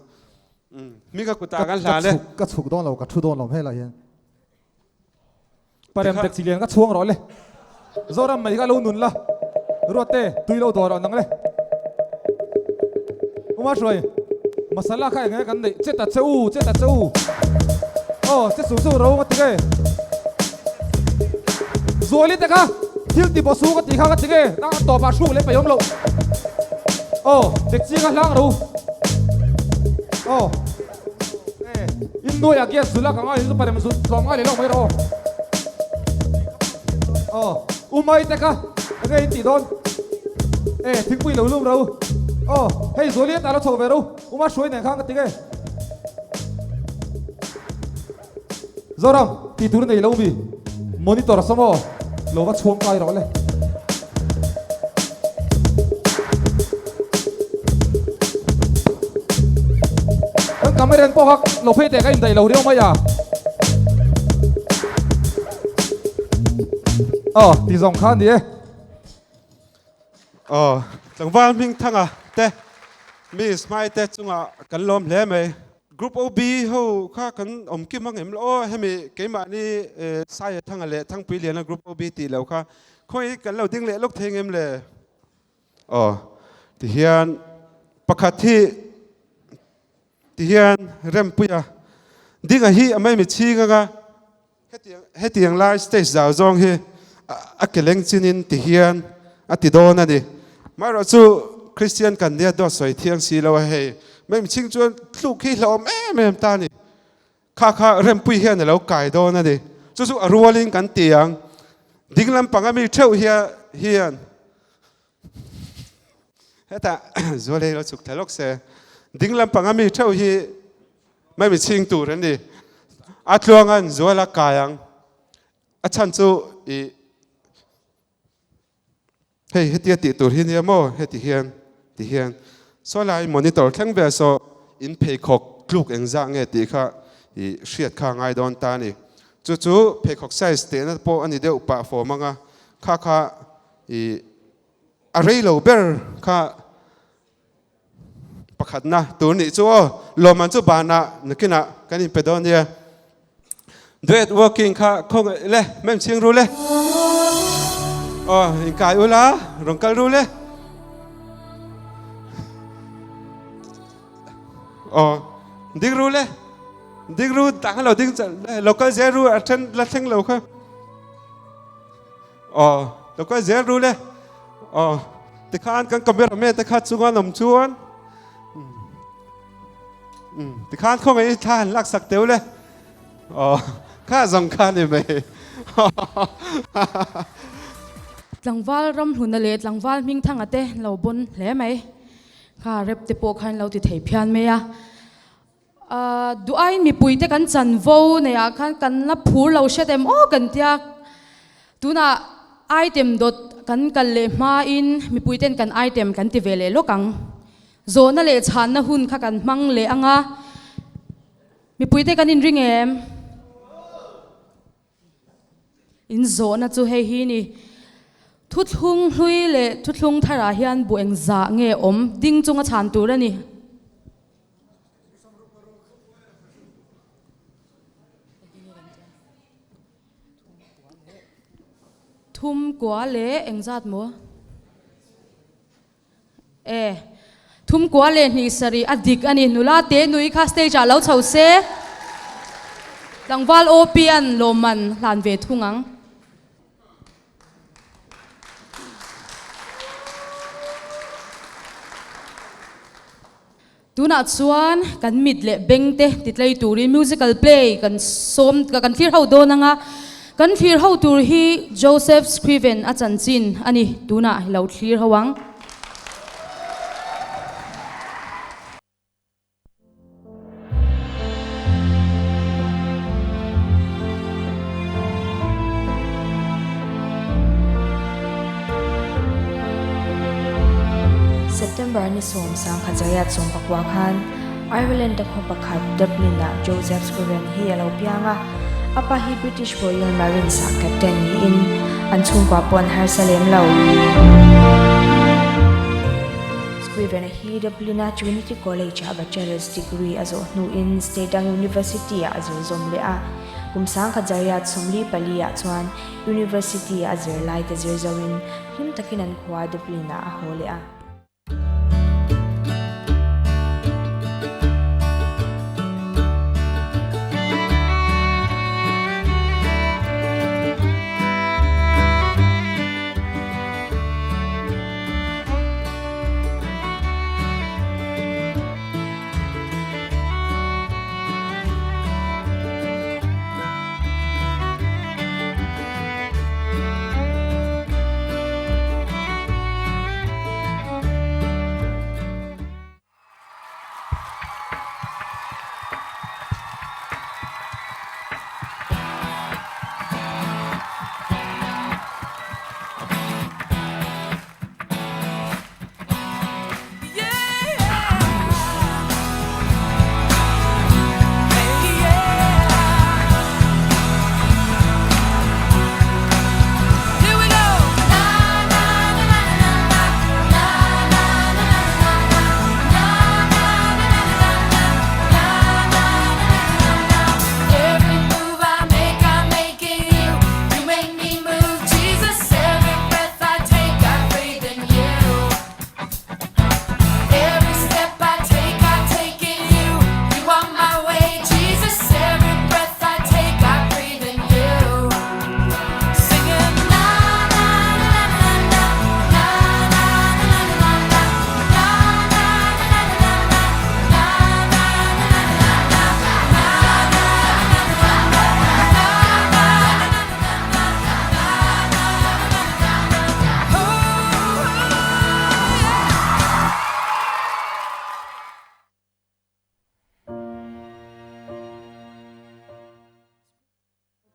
Hming a kutah kan hlan e. Ka chhuk dawn lo, ka thu dawn lo hmelah hian. Parem tek chilian ka chhuang rawh le. Zoram mai kha lo nun la. Ruatte, tui lo dawr rawh nang le. Uma hruai, masala kha eng nge kan neih? Che ta che u, che ta che u. Aw, che su su ro ka ti nge. Zuali te kha thil ti baw su ka ti kha ka ti nge, nang a tawpah hruk leh paih awm loh. Aw, dekchi kha hlang ro. Aw, e, in nuaiah gas zul a ka ngai chu parem zut tlawm ngai leh lawk mai rawh aw. Aw, Umai te kha eng nge in tih dawn? E, thingpui lo lum ro. Aw, hei Zuali a ta lo chho ve ro. Uma hruai nen khan ka ti nge. Zoram, tih tur nei lo mi? Monitor a sawm aw, lo va chhuang kai rawh le. Kan camera pawh kha lo phei teh ka indaih lo riau mai a. Aw, ti zawng kha a ni e. Aw, tlangval Hmingthanga te, Miss Hmaite chungah kan lawm hle mai. Group OB ho kha kan awm kim ang em lo aw, hemi keimahni Saia Thanga leh Thangpui Liana Group OB tih lo kha khawi kan lo ding leh lawk thei ngem le? Aw, tihian pakhat hi tihian Rempuia dinga hi a mai mitchhing anga Hetiang lai stage zau zawng hi a ke leng chinin ti hian a ti dawn a ni. Amaherawh chu Kristian kan nia dawt sawi thiang si lo a hei. Mai mihring chuan tluk hi hlauhawm em em ta a ni. Kha kha rempui hian a lo kai dawn a ni. Chu chu a rualin kan ti ang. Ding lampang a mi theuh hian hetah zualei lo chhuk thla lawk se. Ding lampang a mi theuh hi Mai mi chhing tur an ni. A tluangan zual a kai ang. A chhan chu i hei hetia tih tur hi nia maw heti hian ti hian saw lai monitor thleng vel saw in pheikhawk tluk engzah nge tih kha i hriat kha ngai dawn ta a ni. Chu chu pheikhawk size tehna pawh a ni deuh pah fawm ang a, kha kha i a rei lo ber kha Pakhatna tur nih chu aw, lawmman chu banah nakinah kan inpe dawn nia. Duet working kha khawngaih le, mem chhing ru le. Aw inkai ula rawn kal ru le. Aw ding ru le ding ru tah khan lo ding lo kal zel ru a then la thleng lo kha. Aw lo kal zel ru le. Aw tikhan kan cameraman te kha chunga an awm chuan tikhan khawngaih thla han lak sak teuh le. Aw kha zawng kha ni mai. Tlangval Ramhluna leh Tlangval Hmingthanga te lo bawn hle mai. Kha rep te pawh khan lo ti thei phian mai a. Duh aiin mipui te kan chanvo nei ah khan kan la phur lo hret em aw kan tia. Tunah item dawt kan kal leh hmain mipui ten kan item kan ti ve leh lawk ang. Zawhna leh chhanna hun kha kan hmang leh ang a. Mipui te kan inring em? In zawhna chu hei hi ni. Thuthlung hlui leh thuthlung tharah hian bu engzah nge awm ding chunga chhan tur a ni. Thum kua leh engzat maw? E. Thum kua leh hnih sarih a dik a ni. Nula te nui kha stage ah lo chho se. Tlangval OP an lawmman hlan ve thung ang. Tunah chuan kan mit leh beng te titlei turin musical play kan sawm kan thlir ho dawn ang a, kan thlir ho tur hi Joseph Scriven a chanchin a ni, tunah hi lo thlir ho ang. September ni 10 zariat 19 khan Ireland a khaw pakhat Dublin ah Joseph Scriven hi a lo piang a, a pa hi British Royal Marines ah captain niin an chhungkua pawh an harsa lem lo. Scriven a hi Dublin a Trinity College ah bachelor's degree a zawh hnuin state dang university ah a zir zawm leh a, kum 1944 ah chuan University a zirlai te zir zoin hlim takin an khua Dublin ah a haw leh a.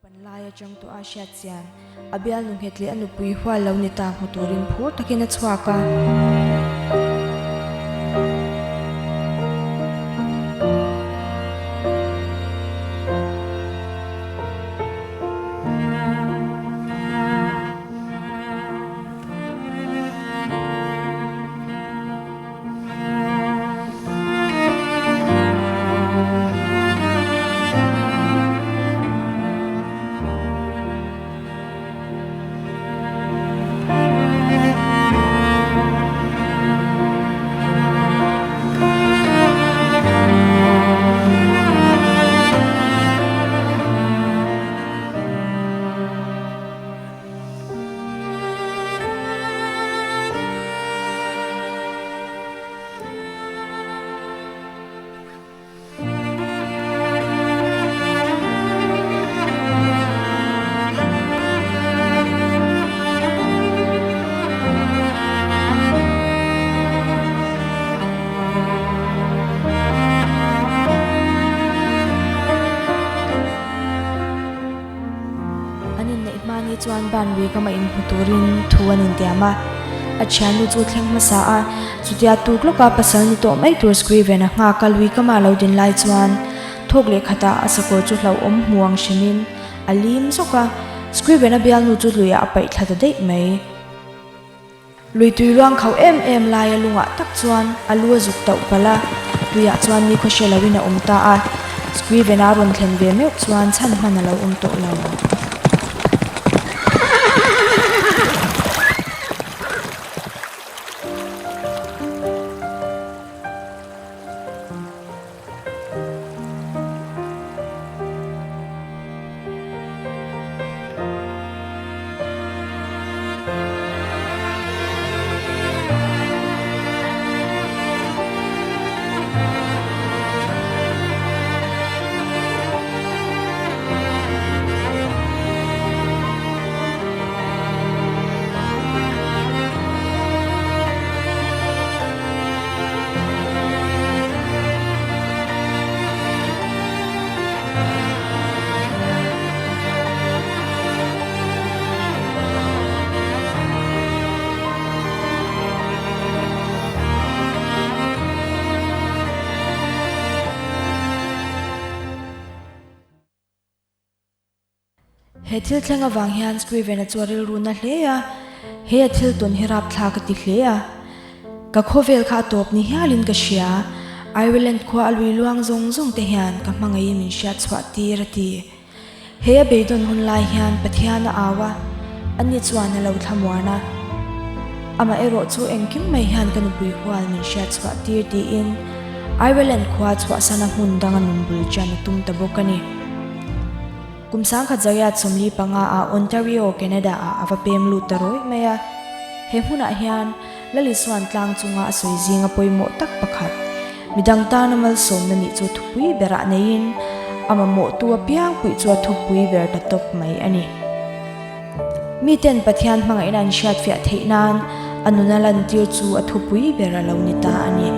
Pan lai atang tawh a hriat chian a bialnu nghet leh a nupui hual lo ni ta hmu turin phur takin a chhuak a. ban lui kama inhmu turin thu an intiam a. A thiannu chu thleng hmasa a, chutia tuk lawka pasal ni tawh mai tur Scriven a nghak a lui kama lo din lai chuan thawk leh khatah a sakawr chu hlauhawm hmu ang hrimin a lim zawk a, Scriven a bialnu chu luiah a paih thla ta daih mai. Lui tui luang khauh em em laia lungah tak chuan a lu a zuk tauh palh a, tuiah chuan ni khaw hre loin a awm ta a, Scriven a rawn thlen ve meuh chuan chhan hman a lo awm tawh lo. He thil thleng avang hian Scriven-a chu a rilru na hle a, he a thil tawn hi rapthlak a ti hle a. Ka khawvel kha a tawp ni hialin ka hria, Ireland khua a lui luang zawng zawng te hian ka hmangaihin min hriat chhuah tir a ti. He a beidawn hun lai hian Pathian a au a, ani chuan a lo thlamuan a. Amaherawh chu engkim mai hian ka nupui hual min hriat chhuah tir tiin Ireland khua chhuahsana hmun danga nun bul chian a tum ta bawk a ni. Kum sangkhat zariat 45 ah Ontario, Canada ah a va pem lut ta rawih mai a. He hmunah hian Lalisuan tlang chunga a sawi zinga pawimawh tak pakhat, midang tana malsawmna nih chu thupui berah neiin a mamawhtu apiang puih chu a thupui ber ta tawp mai a ni. Miten Pathian hmangaihna an hriatfiah theih nan a nuna lantir chu a thupui ber a lo ni ta a ni.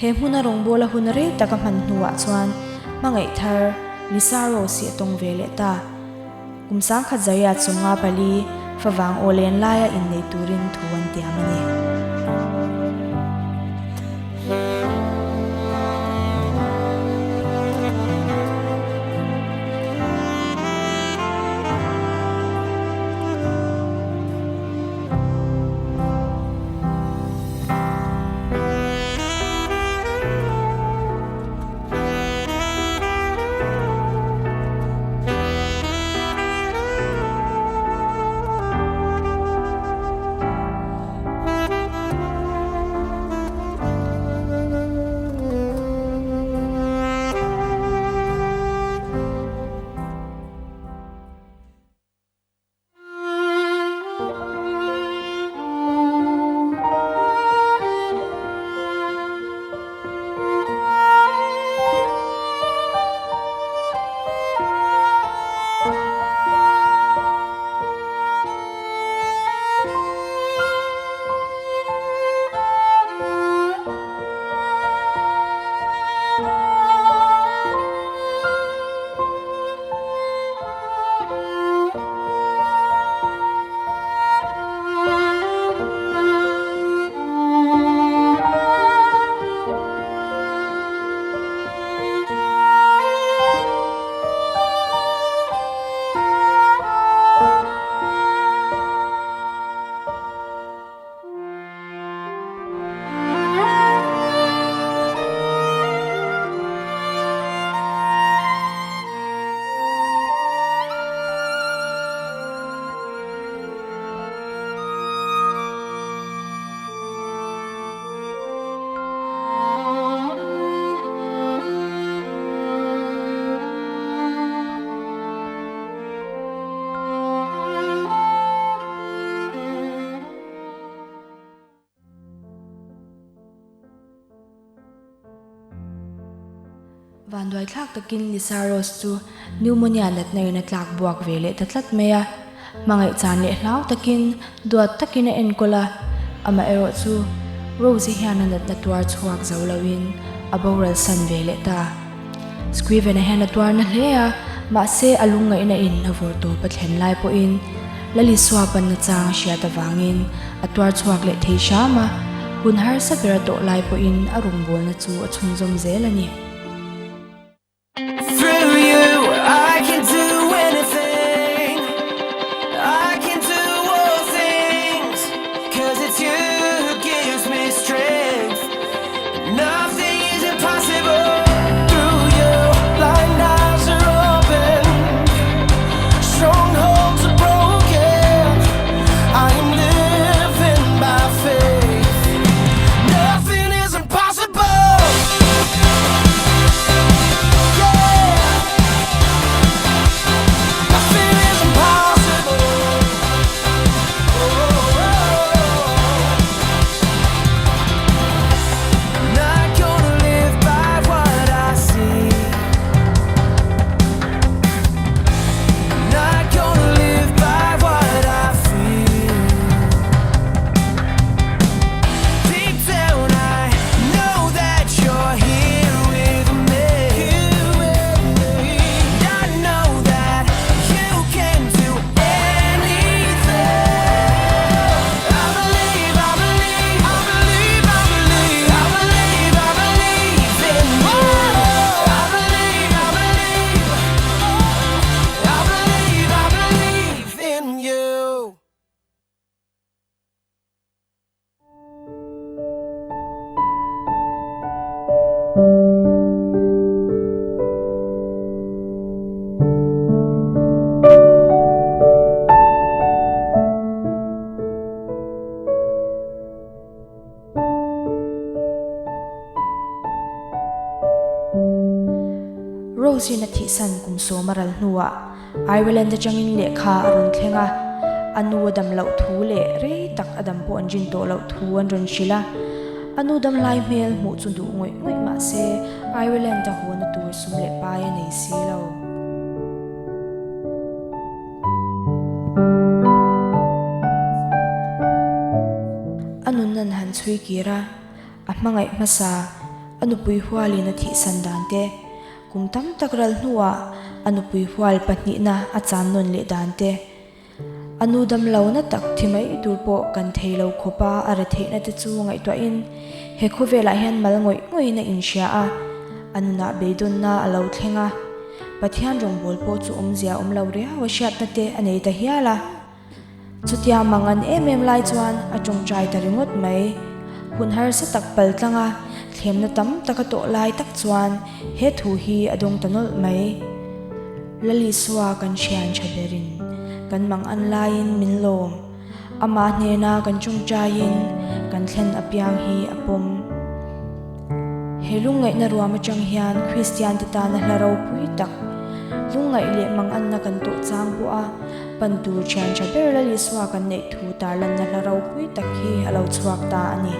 He hmuna rawngbawla hun rei taka hman hnuah chuan hmangaih thar Lisa Rose hi a tawng ve leh ta. Kum sangkhat zariat 54 favang aw len laia innei turin thu an tiam a ni. Vanduai thlak takin Lisa Rose chu pneumonia natna in a tlak buak ve leh ta tlat mai a, hmangaih chan leh hlau takin duat takin a enkawl a, amaherawh chu Rose-i hian a natna tuar chhuak zo loin a boral san ve leh ta. Scriven-a hian a tuar na hle a, mahse a lungngaihna in a vawr tawp a thlen lai pawhin Lalisua panna chang a hriat avangin a tuar chhuak leh thei hram a, hun harsa ber a tawh lai pawhin a rawngbawlna chu a chhunzawm zel a ni. Rose-in a thihsan kum sawm a ral hnuah Ireland atangin lehkha a rawn thleng a, a nu a dam loh thu leh rei tak a dam pawh an rin tawh loh thu an rawn hrilh a. A nu dam lai hmel hmuh chu duh ngawih ngawih mah se Ireland a hawna tur sum leh pai a nei si lo. A nun an han chhui kir a, a hmangaih hmasa, a nupui hualin a thihsan dan te, Kum tam tak ral hnuah a nupui hual pahnihna a chan nawn leh dan te, a nu dam lohna tak thi mai tur pawh kan thei lo khawpa a retheihna te chu ngaihtuahin he khawvelah hian mal ngawih ngawihin a inhria a, a nunah beidawnna a lo thleng a, Pathian rawngbâwl pawh chu awmzia awm lo riau a hriatna te a nei ta hial a. Chutia mang an em em lai chuan a tawngtai ta ringawt mai. Hun harsa tak pal tlanga thlemna tam tak a tawh lai tak chuan he thu hi a dawng ta nawlh mai. Lalisua kan thian tha berin kan mang an laiin min lawm. Amah hnena kan tawngtaiin kan thlen apiang hi a pawm. He lungngaihna ruam atang hian Kristiante tana hla ropui tak, lungngaih leh manganna kan tawh chang pawh a pan tur thian tha ber Lal Isua kan neih thu tarlanna hla ropui tak hi a lo chhuak ta a ni.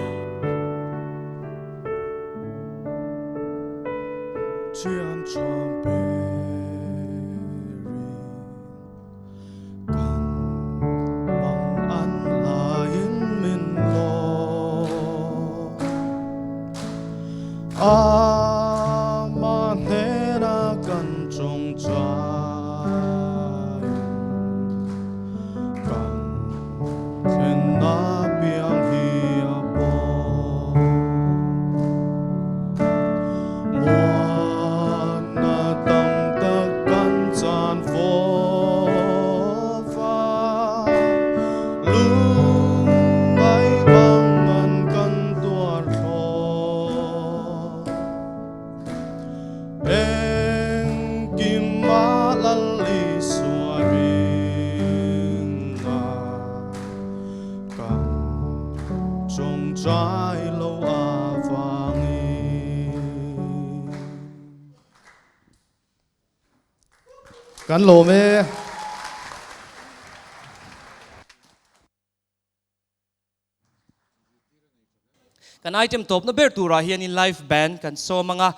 Thian tha berin Kan mang an laiin min lawm. Amah hnena kan tawngtai kan thlen apiang hi a pawm. Muanna tam tak kan chan fawf a, lungngai bang an kan tuar thlawh. Engkim a lal Isua ringa kan tawngtai lo avangin. Kan lawm e. Kan item tawpna ber turah hianin live band kan sawm ang a,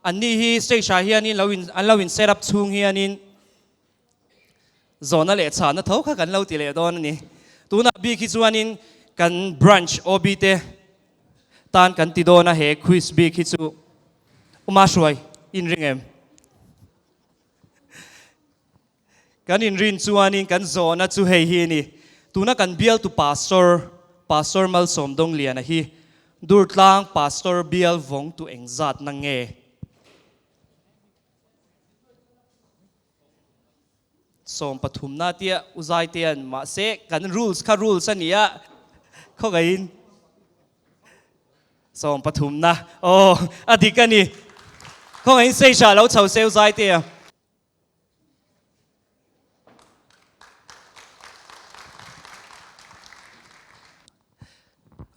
Anni hi stage ah hianin lo in an lo in set up chhung hianin zawhna leh chhahna tho kha kan lo ti leh dawn a ni. Tunah bik hi chuanin kan branch OB te tan kan ti dawn a he quiz bik hi chu Uma hruai in ring em? Kan inrin chuanin kan zawhna chu hei hi a ni, tuna kan bialtu Pastor, Pastor Malsawm Dawngliana hi Durtlang Pastor bial vawngtu engzatna nge? Sawmpathumna tia Uzaitean mahse kan rules kha rules a ni a, khawngaihin sawmpathumna aw a dik a ni, khawngaihin stage ah lo chho se Uzaitea.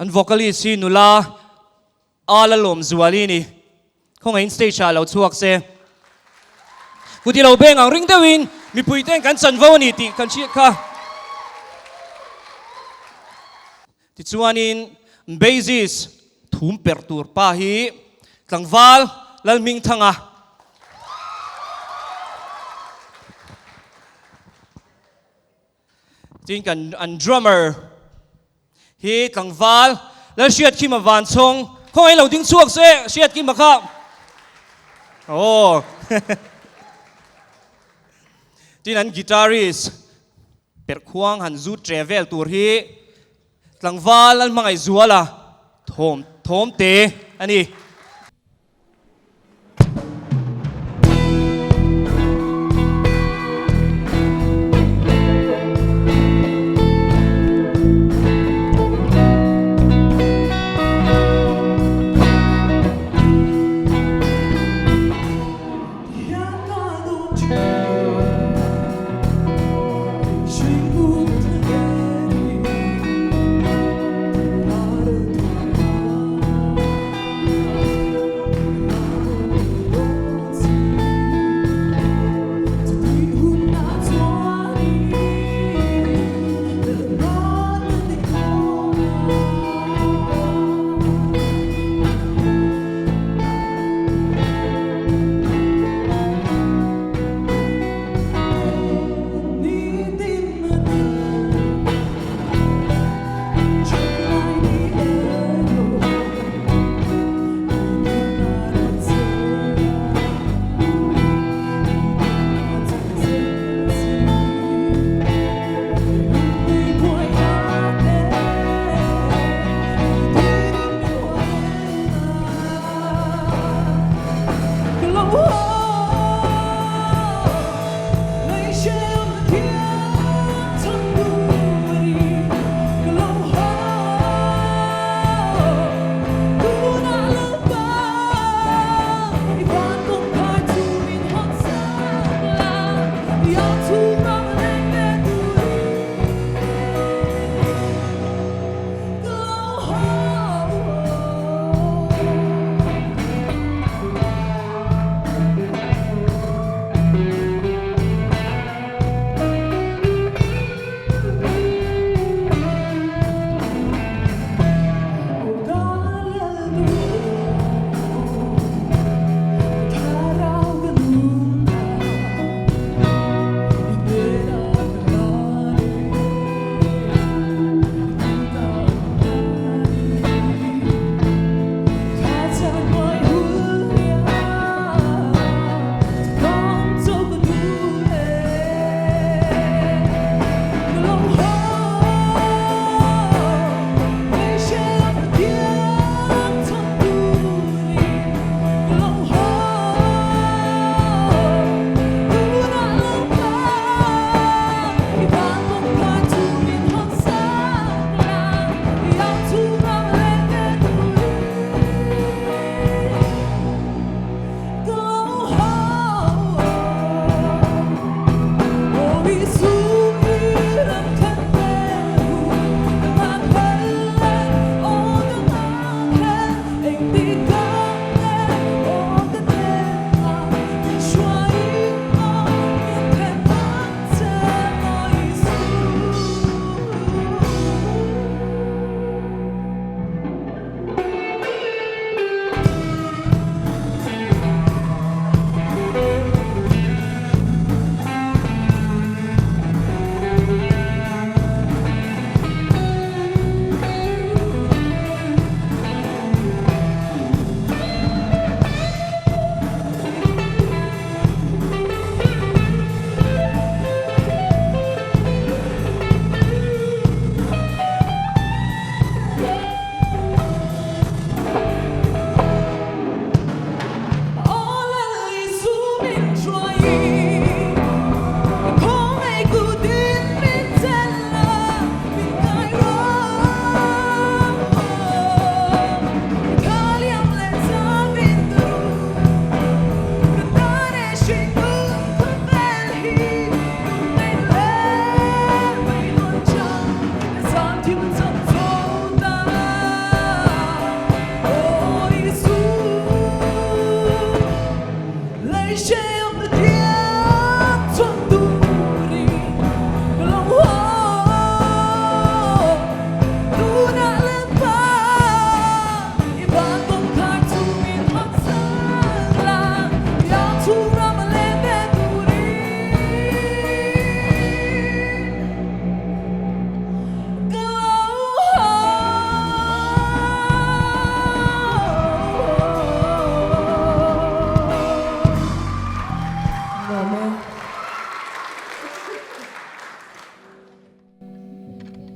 An vocalist hi nula Ala Lawmzuali ni. Khawngaihin stage ah lo chhuak se. Kuti lo beng ang ring deuhin mipui ten kan chanvo a ni tih kan hriat kha. Tichuanin bassist thum perh tur pa hi tlangval Lalhmingthanga. Tin kan an drummer hi tlangval Lalhriatkhima Vanchhawng khawngaih lo ding chhuak se Hriatkhima kha. Aw. Tin an guitarist Perhkhuang han zut tre vel tur hi tlangval an hmangaih zual a, thawm thawm te a ni.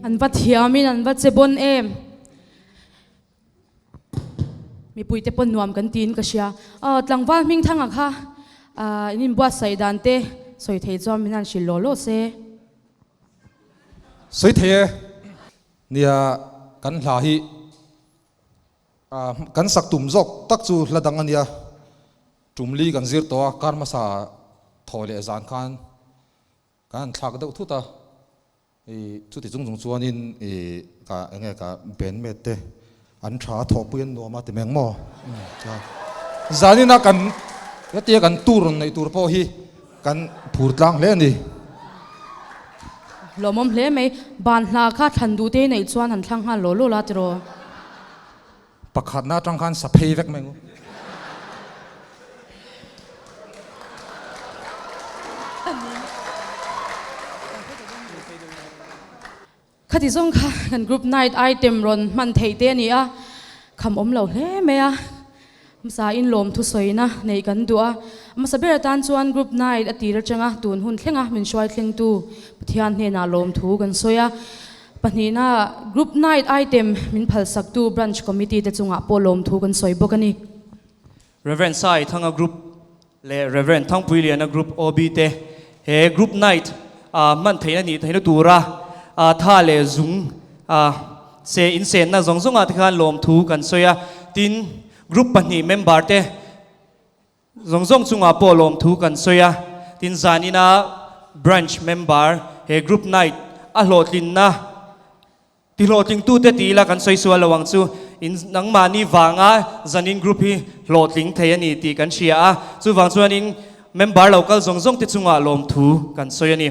An va thiamin an va che bon em. Mipuite pawn nuam kan tiin ka hria. Aw tlangval hming thanga kha in inbuatsaih dan te sawi thei chuan min han hrilh law law se. Sawi thei e. Nia kan hla hi kan sak tum zawk tak chu hla dang a nia. Tumli kan zir tawh a, kar hmasa thaw leh zan khan Kan han thlak deuh thut a, i chuti chung chung chuanin i ka enge ka bandmate te an tha a thawhpui an nuam a ti meng maw? Zanina kan hetia kan tour rawn neih tur pawh hi kan phur tlang hle a ni. Lawmawm hle mai, ban hla kha thlan duh te neih chuan han thlang nghal law law la tiraw? Pakhatna atang khan sa phei vek mai ngu. Khati zawng kha kan group night item rawn hman theih te a ni a, kham awm lo hle mai a. Hmasa in lawm thusawina neih kan duh a, hmasa ber atan chuan group night a tir atanga tun hun thlenga min hruai thlengtu Pathian hnenah lawmthu kan sawi a. Pahnihna, group night item min phalsaktu branch committee te chungah pawh lawmthu kan sawi bawk a ni. Rev. Sai Thanga Group leh Rev. Thangpuiliana Group OB te he group night hman theihna nih theihna tura tha leh zung se insenna zawng zawngah te khan lawmthu kan sawi a. Tin, group pahnih member te Zawng zawng chungah pawh lawmthu kan sawi a, tin zanina branch member he group night a hlawhtlinna ti hlawhtlingtute ti ila kan sawi sual lo ang chu, in nangmahni vanga zanin group hi hlawhtling thei a ni tih kan hria a, chuvang chuanin member lo kal zawng zawngte chungah lawmthu kan sawi a ni.